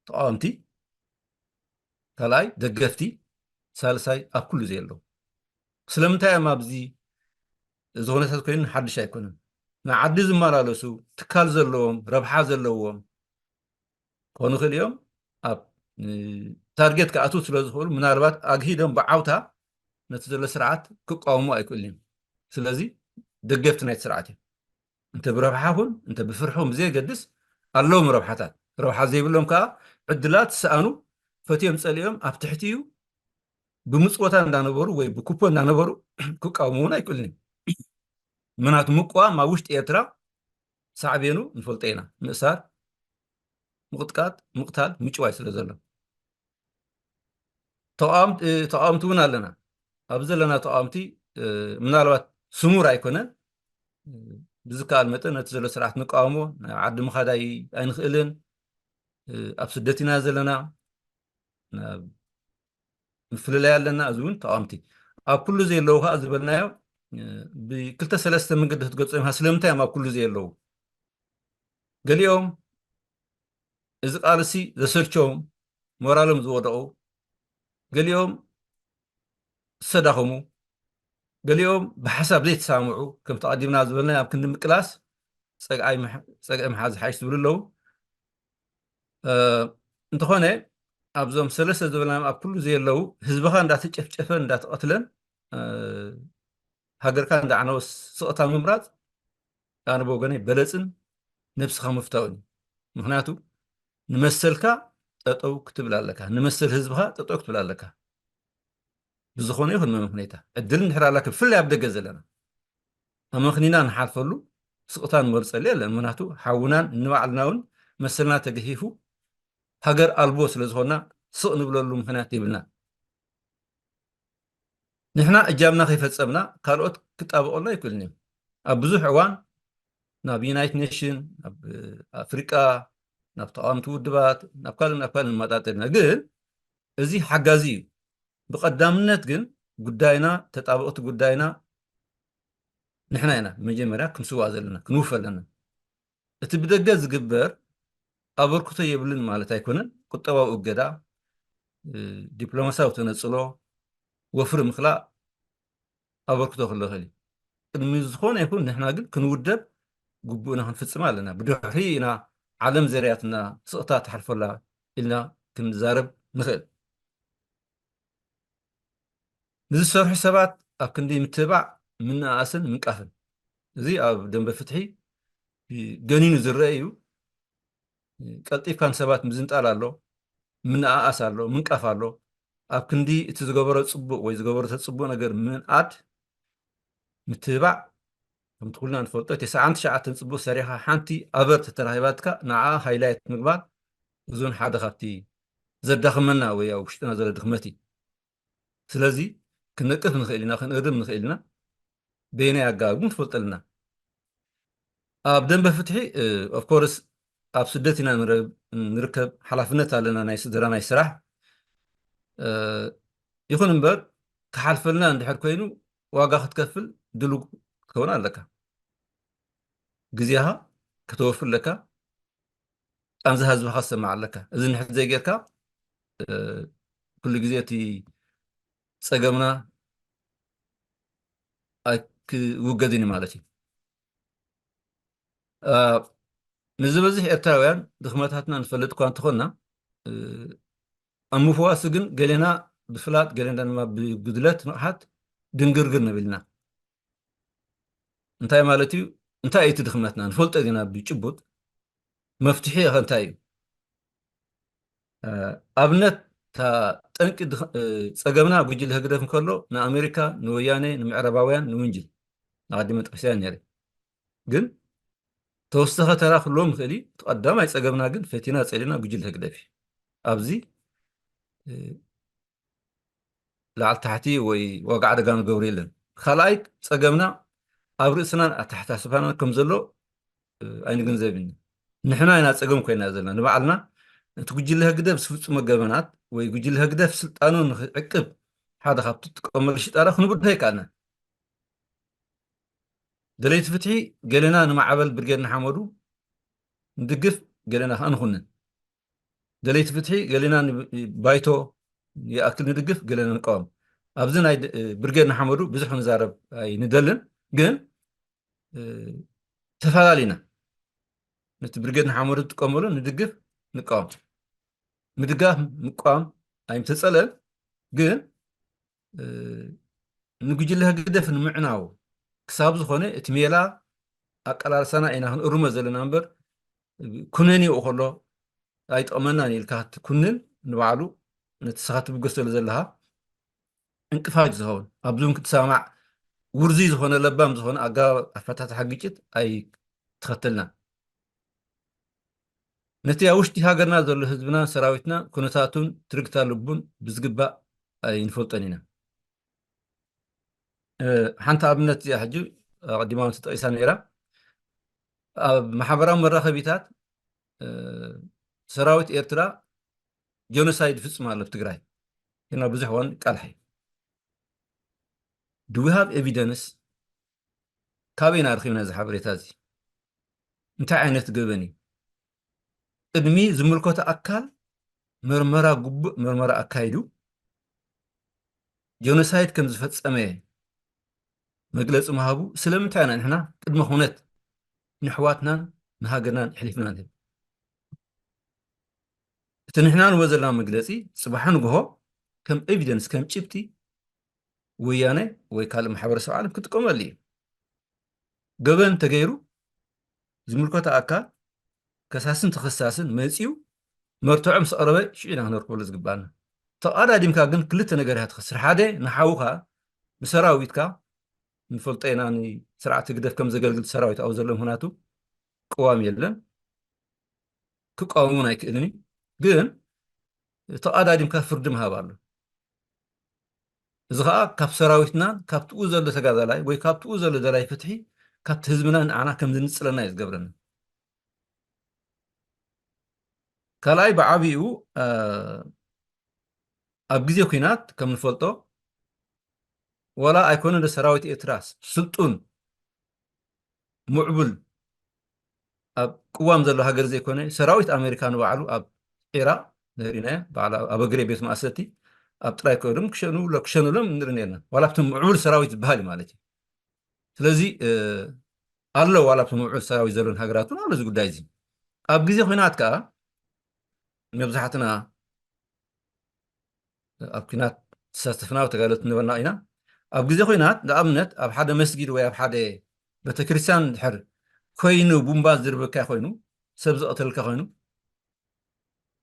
ተቃወምቲ፣ ካልኣይ ደገፍቲ፣ ሳልሳይ ኣብ ኩሉ ዘየለዉ። ስለምንታይ እዮም ኣብዚ እዚ ኩነታት ኮይኑ ሓድሽ ኣይኮነን። ንዓዲ ዝመላለሱ ትካል ዘለዎም ረብሓ ዘለዎም ክኾኑ ይኽእል እዮም። ኣብ ታርጌት ክኣትዉ ስለ ዝኽእሉ ምናልባት ኣግሂዶም ብዓውታ ነቲ ዘሎ ስርዓት ክቃወሙ ኣይክእሉን እዮም። ስለዚ ደገፍቲ ናይቲ ስርዓት እዮም። እንተ ብረብሓኹን እንተ ብፍርሕኹም ብዘየገድስ ኣለዎም ረብሓታት። ረብሓ ዘይብሎም ከዓ ዕድላት ዝሰኣኑ ፈትዮም ጸሊኦም ኣብ ትሕቲ እዩ ብምጽወታ እንዳነበሩ ወይ ብኩፖ እንዳነበሩ ክቃወሙ እውን ኣይክእሉን እዮም። ምናቱ ምቅዋም ኣብ ውሽጢ ኤርትራ ሳዕቤኑ ንፈልጦ ኢና። ምእሳር፣ ምቕጥቃጥ፣ ምቕታል፣ ምጭዋይ ስለ ዘሎ ተቃወምቲ እውን ኣለና። ኣብዚ ዘለና ተቃወምቲ ምናልባት ስሙር ኣይኮነን፣ ብዝከኣል መጠን ነቲ ዘሎ ስርዓት ንቃወሞ፣ ናብ ዓዲ ምኻድ ኣይንኽእልን፣ ኣብ ስደት ኢና ዘለና፣ ምፍልላይ ኣለና። እዚ እውን ተቃወምቲ ኣብ ኩሉ ዘየለዉ ከዓ ዝበልናዮ ብክልተ ሰለስተ መንገዲ ክትገልጾ ኢኻ። ስለምንታይ እዮም ኣብ ኩሉ ዘየለዉ? ገሊኦም እዚ ቃልሲ ዘሰልቸዎም፣ ሞራሎም ዝወደቑ፣ ገሊኦም ዝተዳኸሙ፣ ገሊኦም ብሓሳብ ዘይተሳምዑ፣ ከም ተቐዲምና ዝበልና ኣብ ክንዲ ምቅላስ ጸግዒ ምሓዝ ሓይሽ ዝብሉ ኣለዉ። እንተኾነ ኣብዞም ሰለስተ ዝበልናዮም ኣብ ኩሉ ዘየለዉ ህዝብኻ እንዳተጨፍጨፈን እንዳተቐትለን ሃገርካ እንዳዓነወ ስቕታ ምምራፅ ኣነ ብወገነይ በለፅን ነብስኻ ምፍታውን እዩ። ምክንያቱ ንመሰልካ ጠጠው ክትብል ኣለካ፣ ንመሰል ህዝብኻ ጠጠው ክትብል ኣለካ። ብዝኾነ ይኹን መመኽነይታ ዕድል እንድሕር ኣላካ፣ ብፍላይ ኣብ ደገ ዘለና ኣመኽኒና ንሓልፈሉ ስቕታ ንመርፀሉ የለን። ምክንያቱ ሓውናን ንባዕልና እውን መሰልና ተገሂፉ ሃገር ኣልቦ ስለ ዝኾንና ስቕ ንብለሉ ምኽንያት የብልና። ንሕና እጃምና ከይፈጸምና ካልኦት ክጣበቐልና ኣይክእልን እዮም። ኣብ ብዙሕ እዋን ናብ ዩናይትድ ኔሽን፣ ናብ ኣፍሪቃ፣ ናብ ተቃወምቲ ውድባት፣ ናብ ካልእ ናብ ካልእ ንመጣጠር ኢና። ግን እዚ ሓጋዚ እዩ። ብቐዳምነት ግን ጉዳይና፣ ተጣበቕቲ ጉዳይና ንሕና ኢና ብመጀመርያ ክንስዋእ ዘለና፣ ክንውፈ ኣለና። እቲ ብደገ ዝግበር ኣበርክቶ የብሉን ማለት ኣይኮነን። ቁጠባዊ እገዳ፣ ዲፕሎማሲያዊ ተነጽሎ፣ ወፍሪ ምኽላእ ኣበርክቶ ክህልዎ ይኽእል እዩ። ቅድሚ ዝኾነ ይኹን ንሕና ግን ክንውደብ ግቡእና ክንፍጽም ኣለና። ብድሕሪ ኢና ዓለም ዘርያትና ስቕታ ትሓልፈላ ኢልና ክንዛረብ ንኽእል። ንዝሰርሑ ሰባት ኣብ ክንዲ ምትብባዕ ምንኣኣስን ምንቃፍን። እዚ ኣብ ደንበ ፍትሒ ገኒኑ ዝረአ እዩ። ቀልጢፍካ ንሰባት ምዝንጣል ኣሎ፣ ምንኣኣስ ኣሎ፣ ምንቃፍ ኣሎ። ኣብ ክንዲ እቲ ዝገበሮ ጽቡቕ ወይ ዝገበረቶ ጽቡቕ ነገር ምንኣድ፣ ምትብባዕ፣ ከምቲ ኩልና ንፈልጦ፣ ተስዓን ትሽዓተን ጽቡቕ ሰሪኻ ሓንቲ ኣበር ተተራኺባትካ ንዓኣ ሃይላይት ምግባር፣ እዚ እውን ሓደ ካብቲ ዘዳኽመና ወይ ኣብ ውሽጥና ዘሎ ድኽመት እዩ። ስለዚ ክንነቅፍ ንኽእል ኢና፣ ክንእርም ንኽእል ኢና። በየናይ ኣገባብ ግን ትፈልጠልና። ኣብ ደንበ ፍትሒ ኦፍኮርስ ኣብ ስደት ኢና ንርከብ፣ ሓላፍነት ኣለና ናይ ስድራ ናይ ስራሕ። ይኹን እምበር ክሓልፈልና እንድሕር ኮይኑ ዋጋ ክትከፍል ድሉ ክትከውን ኣለካ። ግዜኻ ከተወፊ ኣለካ። ቃንዛ ህዝብኻ ክትሰምዕ ኣለካ። እዚ ንሕት ዘይጌርካ ኩሉ ግዜ እቲ ጸገምና ኣይክውገድን እዩ ማለት እዩ። ንዝበዝሕ ኤርትራውያን ድኽመታትና ንፈልጥ እኳ እንተኾንና፣ ኣብ ምፍዋሱ ግን ገሌና ብፍላጥ ገሌና ድማ ብጉድለት ንቕሓት ድንግርግር ንብል ኢና። እንታይ ማለት እዩ? እንታይ እዩ እቲ ድኽመትና? ንፈልጦ ዲና ብጭቡጥ? መፍትሒ ኸ እንታይ እዩ? ኣብነት፣ እታ ጠንቂ ጸገምና ጉጅለ ህግደፍ እንከሎ ንኣሜሪካ፣ ንወያኔ፣ ንምዕራባውያን ንውንጅል። ንቐዲመ ጠቒሰያ ነይረ። ግን ተወሰኸ ተራ ክህልዎም ይኽእል እዩ። እቲ ቀዳማይ ጸገምና ግን ፈቲና ጸሊና ጉጅለ ህግደፍ እዩ። ኣብዚ ላዕሊ ታሕቲ ወይ ዋጋ ዕደጋ ንገብሩ የለን። ካልኣይ ጸገምና ኣብ ርእስናን ኣተሓሳስባናን ከም ዘሎ ኣይንግንዘብን። ንሕና ኢና ጸገም ኮይና ዘለና ንባዕልና። እቲ ጉጅለ ህግደፍ ዝፍጽሞ ገበናት ወይ ጉጅለ ህግደፍ ስልጣኑ ንክዕቅብ ሓደ ካብቲ ጥቀመሉ ሽጣራ ክንብድሆ ይከኣልና። ደለይቲ ፍትሒ ገለና ንማዕበል ብርጌድ ንሓመዱ ንድግፍ፣ ገለና ከዓ ንኹንን። ደለይቲ ፍትሒ ገለና ንባይቶ ይኣክል ንድግፍ፣ ገለና ንቃወም። ኣብዚ ናይ ብርጌድ ንሓመዱ ብዙሕ ክንዛረብ ኣይንደልን፣ ግን ተፈላለዩና። ነቲ ብርጌድ ንሓመዱ ዝጥቀመሉ ንድግፍ፣ ንቃወም። ምድጋፍ፣ ምቃወም ኣይምተጸልአን፣ ግን ንጉጅለ ህግደፍ ንምዕናው ክሳብ ዝኾነ እቲ ሜላ ኣቀላልሳና ኢና ክንእርሞ ዘለና እምበር፣ ኩነንኡ ከሎ ኣይጠቕመናን ኢልካ ክትኩንን ንባዕሉ ነቲ ንስኻ ትብገሰሉ ዘለኻ ዕንቅፋት ዝኸውን፣ ኣብዚውን ክትሰማማዕ ውርዙይ ዝኾነ ለባም ዝኾነ ኣገባብ ኣፈታትሓ ግጭት ኣይተኸተልናን። ነቲ ኣብ ውሽጢ ሃገርና ዘሎ ህዝብናን ሰራዊትናን ኩነታቱን ትርግታ ልቡን ብዝግባእ ኣይንፈልጦን ኢና። ሓንቲ ኣብነት እዚኣ ሕጂ ኣቐዲማ ተጠቂሳ ነይራ። ኣብ ማሕበራዊ መራኸቢታት ሰራዊት ኤርትራ ጀኖሳይድ ይፍፅም ኣሎ ኣብ ትግራይ። ግና ብዙሕ እዋን ይቃልሐ። Do we have evidence? ካበይና ረኺብና እዚ ሓበሬታ እዚ? እንታይ ዓይነት ገበን እዩ? ቅድሚ ዝምልከቶ ኣካል መርመራ፣ ግቡእ መርመራ ኣካይዱ ጀኖሳይድ ከም ዝፈጸመ መግለጺ ምሃቡ ስለምንታይ ኢና ንሕና ቅድመ ኩነት ንሕዋትናን ንሃገርናን ኣሕሊፍና ንህብ? እቲ ንሕና ንህቦ ዘለና መግለጺ ጽባሕ ንግሆ ከም ኤቪደንስ፣ ከም ጭብጢ ወያነ ወይ ካልእ ማሕበረሰብ ዓለም ክጥቀመሉ እዩ። ገበን እንተገይሩ ዝምልከቶ ኣካል ከሳስን ተኸሳስን መፂኡ መርትዖ ምስ ኣቕረበ ሽዑ ኢና ክነርክበሉ ዝግባኣና። ተቐዳዲምካ ግን ክልተ ነገር ኢኻ ትኸስር። ሓደ ንሓውኻ ንሰራዊትካ ንፈልጦ ኢና፣ ንስርዓት ህግደፍ ከም ዘገልግል ሰራዊት ኣብኡ ዘሎ ምኽንያቱ ቅዋም የለን። ክቃወም እውን ኣይክእልን እዩ። ግን ተቐዳዲምካ ፍርዲ ምሃብ ኣሎ። እዚ ኸዓ ካብ ሰራዊትናን ካብትኡ ዘሎ ተጋዳላይ ወይ ካብትኡ ዘሎ ደላይ ፍትሒ ካብቲ ህዝብና ንዓና ከም ዝንጽለና እዩ ዝገብረና። ካልኣይ ብዓቢኡ ኣብ ግዜ ኲናት ከም ንፈልጦ ዋላ ኣይኮነ ሰራዊት ኤርትራ ስልጡን ምዕቡል ኣብ ቅዋም ዘሎ ሃገር ዘይኮነ ሰራዊት ኣሜሪካ ንባዕሉ ኣብ ዒራቕ ንሪናዮ፣ ባዕሉ ኣብ እግሪ ቤት ማእሰርቲ ኣብ ጥራይ ከይዶም ክሸኑ ክሸኑሎም ንርኢ ነርና። ዋላ ኣብቲ ምዕቡል ሰራዊት ዝበሃል እዩ ማለት እዩ። ስለዚ ኣሎ ዋላ ኣብቲ ምዕቡል ሰራዊት ዘሎን ሃገራት እውን ኣሎ እዚ ጉዳይ እዚ። ኣብ ግዜ ኲናት ከዓ መብዛሕትና ኣብ ኲናት ተሳተፍና ተጋደልቲ ነበርና ኢና። ኣብ ግዜ ኲናት ንኣብነት ኣብ ሓደ መስጊድ ወይ ኣብ ሓደ ቤተክርስትያን ድሕር ኮይኑ ቡምባ ዝድርበካ ኮይኑ ሰብ ዝቐተልካ ኮይኑ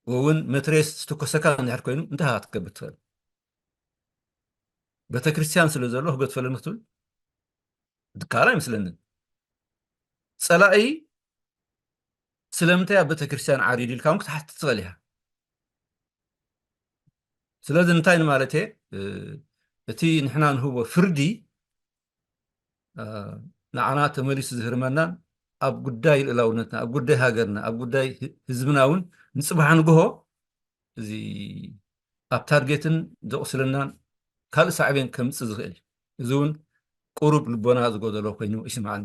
እውን መትሬስ ዝተኮሰካ እንድሕር ኮይኑ እንታይ ክትገብር ትኽእል? ቤተክርስትያን ስለ ዘሎ ክገድፈለኒ ክትብል ድካል ኣይመስለንን። ፀላኢ ስለምንታይ ኣብ ቤተክርስትያን ዓሪዱ ኢልካ እውን ክትሓትት ትኽእል ኢኻ። ስለዚ እንታይ ንማለት እየ፣ እቲ ንሕና ንህቦ ፍርዲ ንዓና ተመሊሱ ዝህርመናን ኣብ ጉዳይ ልእላውነትና፣ ኣብ ጉዳይ ሃገርና፣ ኣብ ጉዳይ ህዝብና እውን ንፅባሕ ንግሆ እዚ ኣብ ታርጌትን ዘቑስለናን ካልእ ሳዕቤን ከምፅእ ዝኽእል እዩ። እዚ እውን ቁሩብ ልቦና ዝጎደሎ ኮይኑ ይስምዓኒ።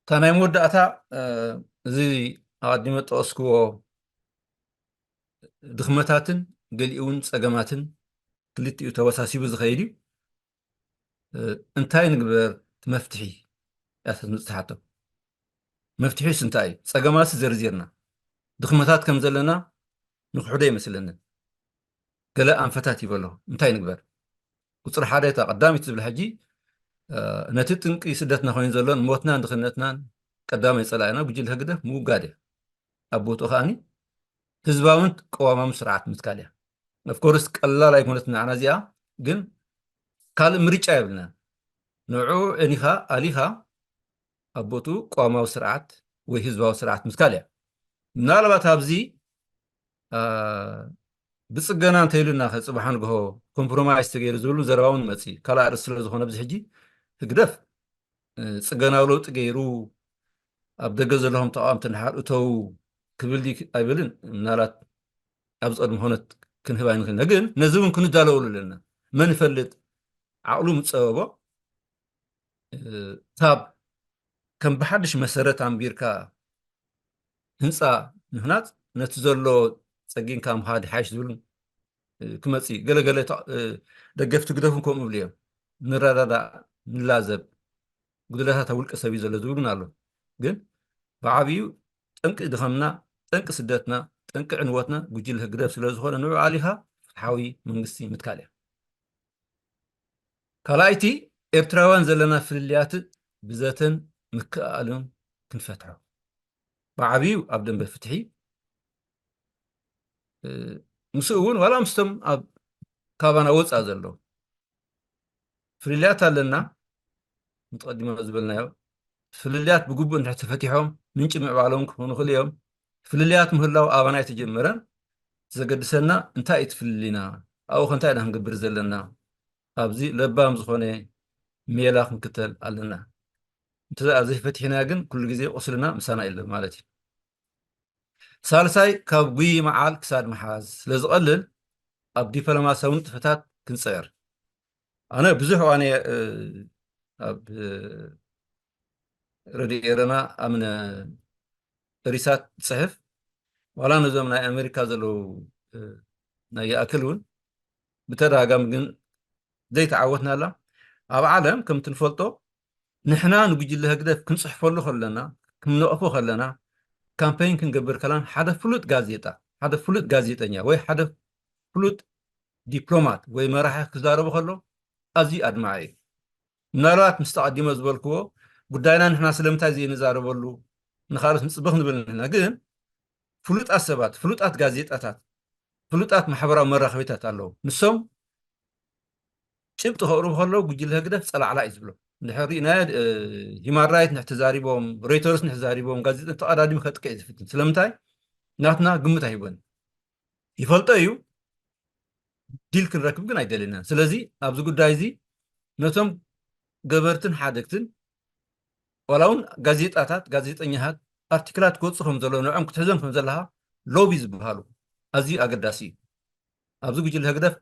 እታ ናይ መወዳእታ እዚ ኣቐዲመ ጠቐስክዎ ድኽመታትን ገሊኡ እውን ፀገማትን ክልቲኡ ተወሳሲቡ ዝኸይድ እዩ። እንታይ ንግበር? መፍትሒ እያ ተምፅእ ትሓቶ። መፍትሒስ እንታይ እዩ? ፀገማትስ ዘርዚርና፣ ድኽመታት ከም ዘለና ንክሕዶ ኣይመስለንን። ገለ ኣንፈታት ይበሎ እንታይ ንግበር? ቁፅሪ ሓደ እታ ቀዳሚት ዝብል ሕጂ ነቲ ጥንቂ ስደትና ኮይኑ ዘሎን ሞትናን ድኽነትናን ቀዳማይ ፀላኢና ጉጅለ ህግደፍ ምውጋድ እያ። ኣብ ቦትኡ ከዓኒ ህዝባውን ቅዋማዊ ስርዓት ምትካል እያ። ኦፍኮርስ ቀላል ኣይኮነት ንዓና እዚኣ፣ ግን ካልእ ምርጫ የብልና። ንዑ ዕኒኻ ኣሊኻ ኣብ ቦትኡ ቅዋማዊ ስርዓት ወይ ህዝባዊ ስርዓት ምትካል እያ። ምናልባት ኣብዚ ብፅገና እንተይሉና ከፅባሕ ንግሆ ኮምፕሮማይዝ ተገይሩ ዝብሉ ዘረባ እውን መፅእ ካልእ ኣርእስቲ ስለ ዝኾነ ኣብዚ ሕጂ ህግደፍ ፅገናዊ ለውጢ ገይሩ ኣብ ደገ ዘለኹም ተቃወምቲ ንሓር እተው ክብል ድዩ ኣይብልን፣ ምናልባት ኣብዚ ቅድሚ ኩነት ክንህብ ኣይንኽእልን። ግን ነዚ እውን ክንዳለወሉ ኣለና። መን ይፈልጥ ዓቕሉ ምፀበቦ ካብ ከም ብሓድሽ መሰረት ኣንቢርካ ህንፃ ምህናፅ ነቲ ዘሎ ፀጊንካ ምኻድ ሓይሽ ዝብል ክመፅእ ገለገለ ደገፍቲ ግደፉን ከምኡ ይብሉ እዮም። ንረዳዳእ ንላዘብ ጉድለታት ኣብ ውልቀ ሰብ እዩ ዘሎ ዝብሉን ኣሎ። ግን ብዓብዩ ጠንቂ ድኸምና፣ ጠንቂ ስደትና፣ ጠንቂ ዕንወትና ጉጅለ ህግደፍ ስለ ዝኾነ ንዑ ኣሊኻ ፍትሓዊ መንግስቲ ምትካል እያ። ካልኣይቲ ኤርትራውያን ዘለና ፍልልያት ብዘተን ምክእኣልን ክንፈትሖ ብዓብዩ ኣብ ደንበ ፍትሒ ምስኡ እውን ዋላ ምስቶም ኣብ ካባና ወፃ ዘለዉ ፍልልያት ኣለና። ምትቐዲሞ ዝበልናዮ ፍልልያት ብግቡእ እንድሕር ተፈቲሖም ምንጪ ምዕባሎም ክኾኑ ይኽእሉ እዮም። ፍልልያት ምህላው ኣባና ኣይተጀመረን። ዘገድሰና እንታይ እዩ እቲ ፍልልይና? ኣብኡ ከ እንታይ ኢና ክንገብር ዘለና? ኣብዚ ለባም ዝኾነ ሜላ ክንክተል ኣለና። እንተ ዘይፈቲሕና ግን ኩሉ ግዜ ቁስልና ምሳና የለን ማለት እዩ። ሳልሳይ ካብ ጉይ መዓል ክሳድ ምሓዝ ስለ ዝቐልል ኣብ ዲፕሎማሲያዊ ንጥፈታት ክንጽዕር። ኣነ ብዙሕ እዋን እየ ኣብ ረድዮ ኤረና ኣምነ ሪሳት ጽሕፍ ዋላ ነዞም ናይ ኣሜሪካ ዘለዉ ናይ ይኣክል እውን ብተደጋጋሚ ግን ዘይተዓወትናላ ኣብ ዓለም ከምቲ ንፈልጦ ንሕና ንጉጅለ ህግደፍ ክንጽሕፈሉ ከለና ክንነቕፎ ከለና ካምፔን ክንገብር ከላን ሓደ ፍሉጥ ጋዜጣ ሓደ ፍሉጥ ጋዜጠኛ ወይ ሓደ ፍሉጥ ዲፕሎማት ወይ መራሒ ክዛረቡ ከሎ ኣዝዩ ኣድማዒ እዩ። ምናልባት ምስ ተቐዲሞ ዝበልክዎ ጉዳይና ንሕና ስለምንታይ ዘይንዛረበሉ ንኻልኦት ንፅበ ክንብል ንሕና ግን ፍሉጣት ሰባት ፍሉጣት ጋዜጣታት ፍሉጣት ማሕበራዊ መራኸቢታት ኣለዉ። ንሶም ጭብጢ ከቕርቡ ከለዉ ጉጅለ ህግደፍ ጸላዕላ እዩ ዝብሎ። እንድሕር ርኢናዮ ሂማን ራይት ንሕ ተዛሪቦም ሮይተርስ ንሕ ተዛሪቦም ጋዜጠ ተቐዳዲሙ ከጥቅዕ እዩ ዝፍትን ስለምንታይ ናትና ግምት ኣይህቦን ይፈልጦ እዩ ዲል ክንረክብ ግን ኣይደልናን ስለዚ ኣብዚ ጉዳይ እዚ ነቶም ገበርትን ሓደግትን ዋላ እውን ጋዜጣታት ጋዜጠኛታት ኣርቲክላት ክወፁ ከም ዘሎ ንዕም ክትሕዞም ከም ዘለካ ሎቢ ዝበሃሉ ኣዝዩ ኣገዳሲ እዩ ኣብዚ ጉጅለ ህግደፍ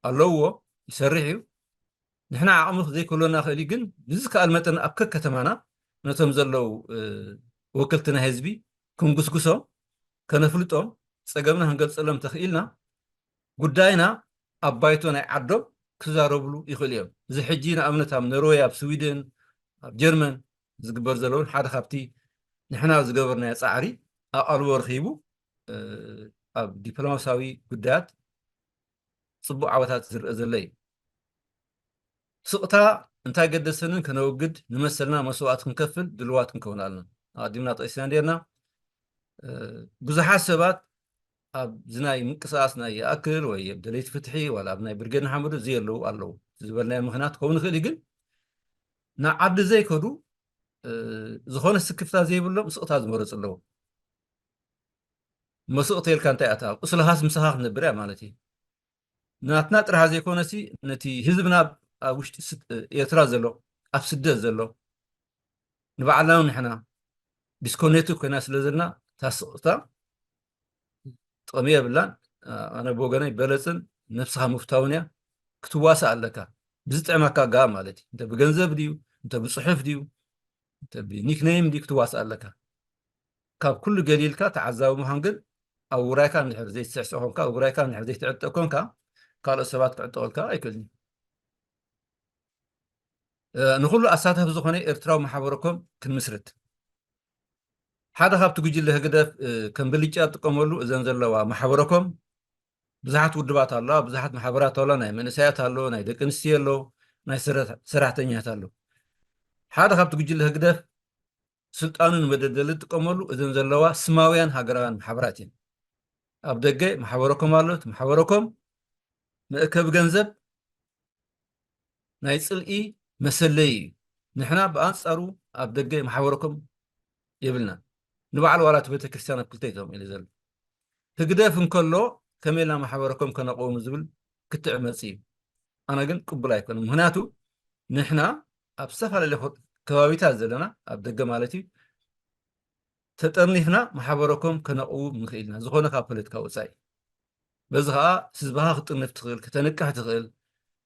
ኣለውዎ ይሰርሕ እዩ ንሕና ዓቕሚ ዘይክህልወና ክእል እዩ ግን ብዝከኣል መጠን ኣብ ከከተማና ነቶም ዘለዉ ወክልቲ ናይ ህዝቢ ክንጉስጉሶም ከነፍልጦም ፀገምና ክንገልፀሎም ተኽኢልና ጉዳይና ኣብ ባይቶ ናይ ዓዶም ክዛረብሉ ይኽእሉ እዮም። እዚ ሕጂ ንኣብነት ኣብ ኖርወይ፣ ኣብ ስዊድን፣ ኣብ ጀርመን ዝግበር ዘለውን ሓደ ካብቲ ንሕና ዝገበርናዮ ፃዕሪ ኣቓልቦ ረኺቡ ኣብ ዲፕሎማሲያዊ ጉዳያት ፅቡቕ ዓወታት ዝረአ ዘሎ እዩ። ስቕታ እንታይ ገደሰንን ከነወግድ ንመሰልና መስዋእቲ ክንከፍል ድልዋት ክንከውን ኣለና። ኣቐዲምና ጠቂስና ነርና። ብዙሓት ሰባት ኣብዚ ናይ ምንቅስቃስ ናይ ይኣክል ወይ ደለይቲ ፍትሒ ዋላ ኣብ ናይ ብርጌድ ንሓመዱ እዚ የለዉ ኣለዉ ዝበልናዮ ምክንያት ክኸውን ይኽእል እዩ ግን ንዓዲ ዘይከዱ ዝኾነ ስክፍታ ዘይብሎም ስቕታ ዝመረፁ ኣለዉ መስቕቲ ኢልካ እንታይ ኣታ ቁስልኻስ ምሳኻ ክትነብር እያ ማለት እዩ ናትና ጥራሕ ዘይኮነሲ ነቲ ህዝብና ኣብ ውሽጢ ኤርትራ ዘሎ ኣብ ስደት ዘሎ ንባዕልና ንሕና ዲስኮኔክት ኮይና ስለ ዘለና እታ ስቕታ ጥቕሚ የብላን ኣነ ብወገነይ በለፅን ነብስኻ ምፍታውን እያ ክትዋሳእ ኣለካ ብዝጥዕመካ ጋ ማለት እዩ እንተ ብገንዘብ ድዩ እንተ ብፅሑፍ ድዩ እንተ ብኒክነይም ድዩ ክትዋሳእ ኣለካ ካብ ኩሉ ገሊልካ ተዓዛቢ ምዃን ግን ኣብ ውራይካ እንድሕር ዘይትስዕስዕ ኮንካ ኣብ ውራይካ እንድሕር ዘይትዕጠ ኮንካ ካልኦት ሰባት ክዕጠቑልካ ኣይክእልን እዩ ንኹሉ ኣሳታፊ ዝኾነ ኤርትራዊ ማሕበረኮም ክንምስርት ሓደ ካብቲ ጉጅለ ህግደፍ ከም ብልጫ ዝጥቀመሉ እዘን ዘለዋ ማሕበረኮም ብዙሓት ውድባት ኣለዋ ብዙሓት ማሕበራት ኣለዋ ናይ መንእሰያት ኣለዎ ናይ ደቂ ኣንስትዮ ኣለዎ ናይ ሰራሕተኛታት ኣለዎ ሓደ ካብቲ ጉጅለ ህግደፍ ስልጣኑ ንመደልደሊ ዝጥቀመሉ እዘን ዘለዋ ስማውያን ሃገራውያን ማሕበራት እየን። ኣብ ደገ ማሕበረኮም ኣሎ። እቲ ማሕበረኮም መእከቢ ገንዘብ ናይ ጽልኢ መሰለዪ እዩ። ንሕና ብኣንጻሩ ኣብ ደገ ማሕበረኮም የብልናን። ንባዕሉ ዋላ እቲ ቤተ ክርስቲያን ኣብ ክልተ እዩ ተመቒሉ ዘሎ። ህግደፍ እንከሎ ከመይ ኢልና ማሕበረኮም ከነቕውም ዝብል ክትዕ መጽእ እዩ። ኣነ ግን ቅቡል ኣይኮነን። ምኽንያቱ ንሕና ኣብ ዝተፈላለየ ከባቢታት ዘለና ኣብ ደገ ማለት እዩ ተጠርኒፍና ማሕበረኮም ከነቕውም ንኽእል ኢና ዝኾነ ካብ ፖለቲካ ወፃኢ በዚ ከዓ ህዝብኻ ክትጥርንፍ ትኽእል ክተንቅሕ ትኽእል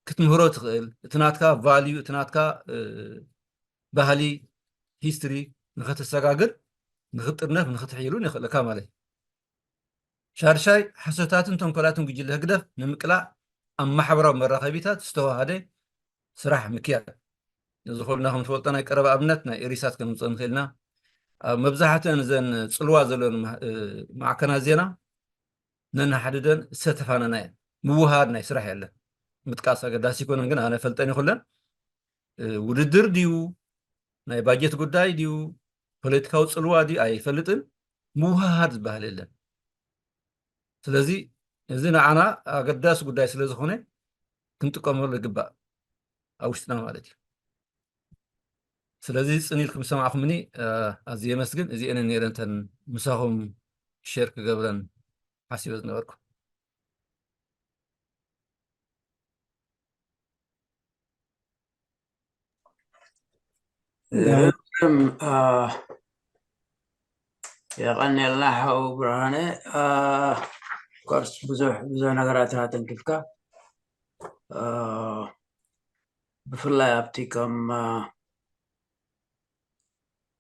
ክትምህሮ ትኽእል እቲ ናትካ ቫልዩ እቲ ናትካ ባህሊ ሂስትሪ ንኸተሰጋግር ንኽጥርነፍ ንኽትሕይሉን የኽእለካ ማለት እዩ ሻድሻይ ሓሶታትን ተንኮላትን ጉጅለ ህግደፍ ንምቅላዕ ኣብ ማሕበራዊ መራኸቢታት ዝተዋሃደ ስራሕ ምክያድ። እዚ ኩልና ከም ትፈልጦ ናይ ቀረባ ኣብነት ናይ ኤሪሳት ከነምፅኦ ንኽእል ኢና። ኣብ መብዛሕትአን እዘን ፅልዋ ዘለወን ማዕከናት ዜና ነንሓድደን ዝሰተፋነና እየን። ምውሃድ ናይ ስራሕ የለን። ምጥቃስ ኣገዳሲ ኣይኮነን ግን ኣነ ፈልጠን ይኹለን ውድድር ድዩ ናይ ባጀት ጉዳይ ድዩ ፖለቲካዊ ፅልዋ ድዩ ኣይፈልጥን ምውሃሃድ ዝበሃል የለን ስለዚ እዚ ንዓና ኣገዳሲ ጉዳይ ስለ ዝኾነ ክንጥቀመሉ ይግባእ ኣብ ውሽጥና ማለት እዩ ስለዚ ፅን ኢልኩም ዝሰማዕኩምኒ ኣዝየ የመስግን እዚአን ነይረን እተን ምሳኹም ሸር ክገብረን ሓሲበ ዝነበርኩ። ግርም። የቐንየልና ሓው ብርሃነ። ኮርስ ብዙሕ ብዙሕ ነገራት ኢኻ ተንኪፍካ። ብፍላይ ኣብቲ ከም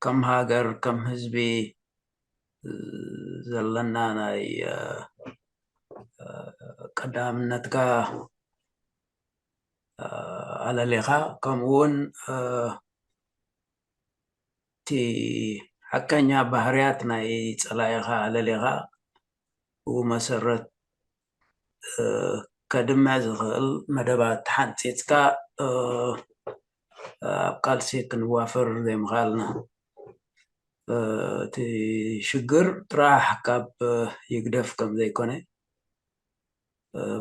ከም ሃገር ከም ህዝቢ ዘለና ናይ ቀዳምነትካ ኣለሌኻ፣ ከምኡ እውን እቲ ሓቀኛ ባህርያት ናይ ጸላኢኻ ኣለሌኻ፣ ብኡ መሰረት ከድምዕ ዝኽእል መደባት ሓንጺጽካ ኣብ ቃልሲ ክንዋፈር ዘይምኽኣልና፣ እቲ ሽግር ጥራሕ ካብ ይግደፍ ከም ዘይኮነ፣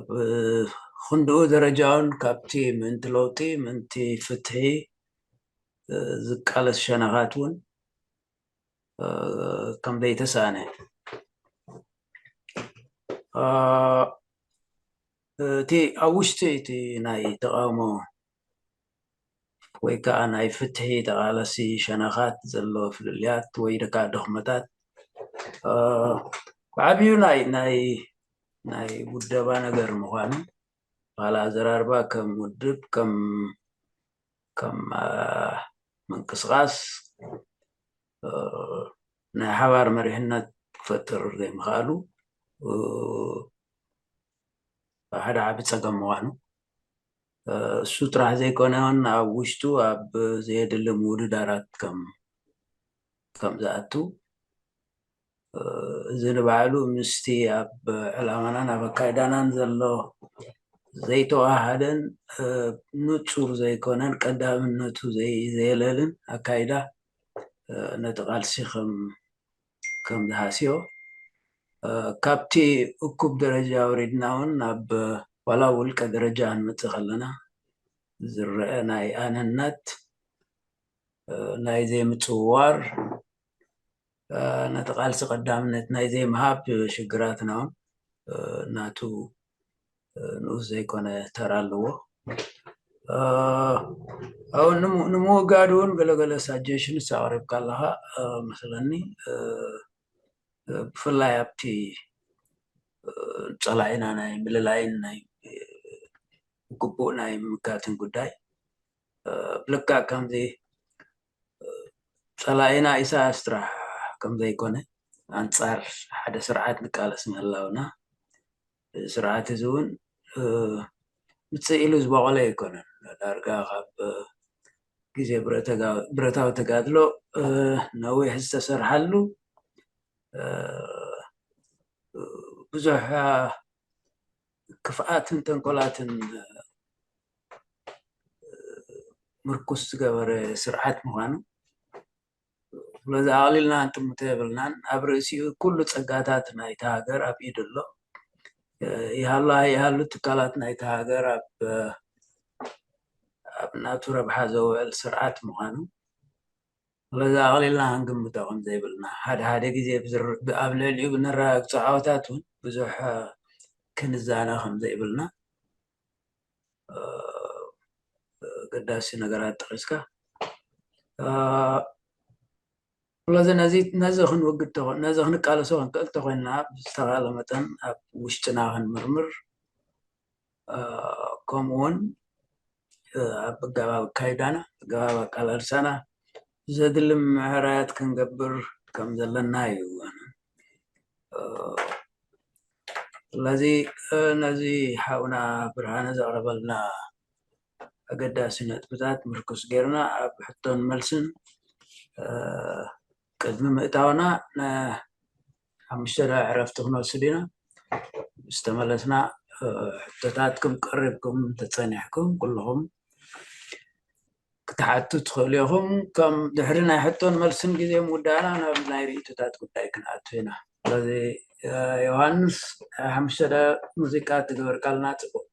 ብኽንድኡ ደረጃ እውን ካብቲ ምእንቲ ለውጢ፣ ምእንቲ ፍትሒ ዝቃለስ ሸነኻት እውን ከም ዘይተሳእነ፣ እቲ ኣብ ውሽጢ እቲ ናይ ተቓውሞ ወይ ከዓ ናይ ፍትሒ ተቓለሲ ሸነኻት ዘሎ ፍልልያት ወይ ደካ ድኽመታት ብዓብዩ ናይ ናይ ናይ ውደባ ነገር ምዃኑ፣ ባህሊ ኣዘራርባ ከም ውድብ ከም ከም ምንቅስቃስ ናይ ሓባር መሪሕነት ክፈጥር ዘይምኽኣሉ ሓደ ዓቢ ጸገም ምዃኑ፣ እሱ ጥራሕ ዘይኮነ እውን ኣብ ውሽጡ ኣብ ዘየድሊ ምውድዳራት ከም ከም ዝኣቱ፣ እዚ ንባዕሉ ምስቲ ኣብ ዕላማናን ኣብ ኣካይዳናን ዘሎ ዘይተዋሃደን ንጹር ዘይኮነን ቀዳምነቱ ዘይ- ዘየለልን ኣካይዳ ነቲ ቃልሲ ከም ከም ዝሃስዮ፣ ካብቲ እኩብ ደረጃ ወሪድና እውን ናብ ዋላ ውልቀ ደረጃ ክንመጽእ ከለና ዝረአ ናይ ኣነነት፣ ናይ ዘይምጽውዋር፣ ነቲ ቃልሲ ቀዳምነት ናይ ዘይምሃብ ሽግራትና እውን ናቱ ንኡስ ዘይኮነ ተራ ኣለዎ። ኣብ ንምውጋድ እውን ገለገለ ሳጀሽንስ ኣቕሪብካ ኣለኻ መስለኒ። ብፍላይ ኣብቲ ጸላኢና ናይ ምልላይን ናይ ግቡእ ናይ ምምካትን ጉዳይ፣ ብልክዕ ከምዚ ጸላኢና ኢሳያስ ጥራሕ ከም ዘይኮነ፣ ኣንጻር ሓደ ስርዓት ንቃለስ ምህላውና፣ እዚ ስርዓት እዚ እውን ምጽእ ኢሉ ዝበቖለ ኣይኮነን። ዳርጋ ካብ ግዜ ብረተጋ- ብረታዊ ተጋድሎ ነዊሕ ዝተሰርሓሉ፣ ብዙሕ ክፍኣትን ተንኮላትን ምርኩስ ዝገበረ ስርዓት ምዃኑ፣ ስለዚ ኣቕሊልና እንጥምቶ የብልናን። ኣብ ርእሲኡ ኩሉ ጸጋታት ናይታ ሃገር ኣብ ኢዱ ኣሎ። ይሃሉ ኣይሃሉ ትካላት ናይታ ሃገር ኣብ ኣብ ናቱ ረብሓ ዘውዕል ስርዓት ምዃኑ፣ ስለዚ ኣቕሊልና ክንግምቶ ከም ዘይብልና፣ ሓደ ሓደ ግዜ ብዝር- ኣብ ልዕሊኡ ብነረጋግጾ ዓወታት እውን ብዙሕ ክንዛነ ከም ዘይብልና፣ ኣገዳሲ ነገራት ጠቒስካ። ስለዚ ነዚ ነዚ ክንወግድ ተኾ- ነዚ ክንቃለሶ ክንክእል ተኾይንና፣ ብዝተኻለ መጠን ኣብ ውሽጥና ክንምርምር፣ ከምኡውን ኣብ ኣገባብ ኣካይዳና፣ ኣገባብ ኣቃላልሳና ዘድሊ ምዕራያት ክንገብር ከም ዘለና እዩ። ስለዚ ነዚ ሓውና ብርሃነ ዘቕረበልና ኣገዳሲ ነጥብታት ምርኩስ ጌርና ኣብ ሕቶን መልስን ቅድሚ ምእታውና ንሓሙሽተ ደቂቕ ዕረፍቲ ክንወስድ ኢና። ምስ ተመለስና ሕቶታትኩም ቀሪብኩም ተጸኒሕኩም ኩልኹም ክትሓቱ ትኽእሉ ኢኹም። ከም ድሕሪ ናይ ሕቶን መልስን ግዜ ምውዳእና ናብ ናይ ርእይቶታት ጉዳይ ክንኣቱ ኢና። ስለዚ ዮሃንስ ሓሙሽተ ደቂቕ ሙዚቃ ትግበርካልና ጽቡቕ።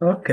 ኦኬ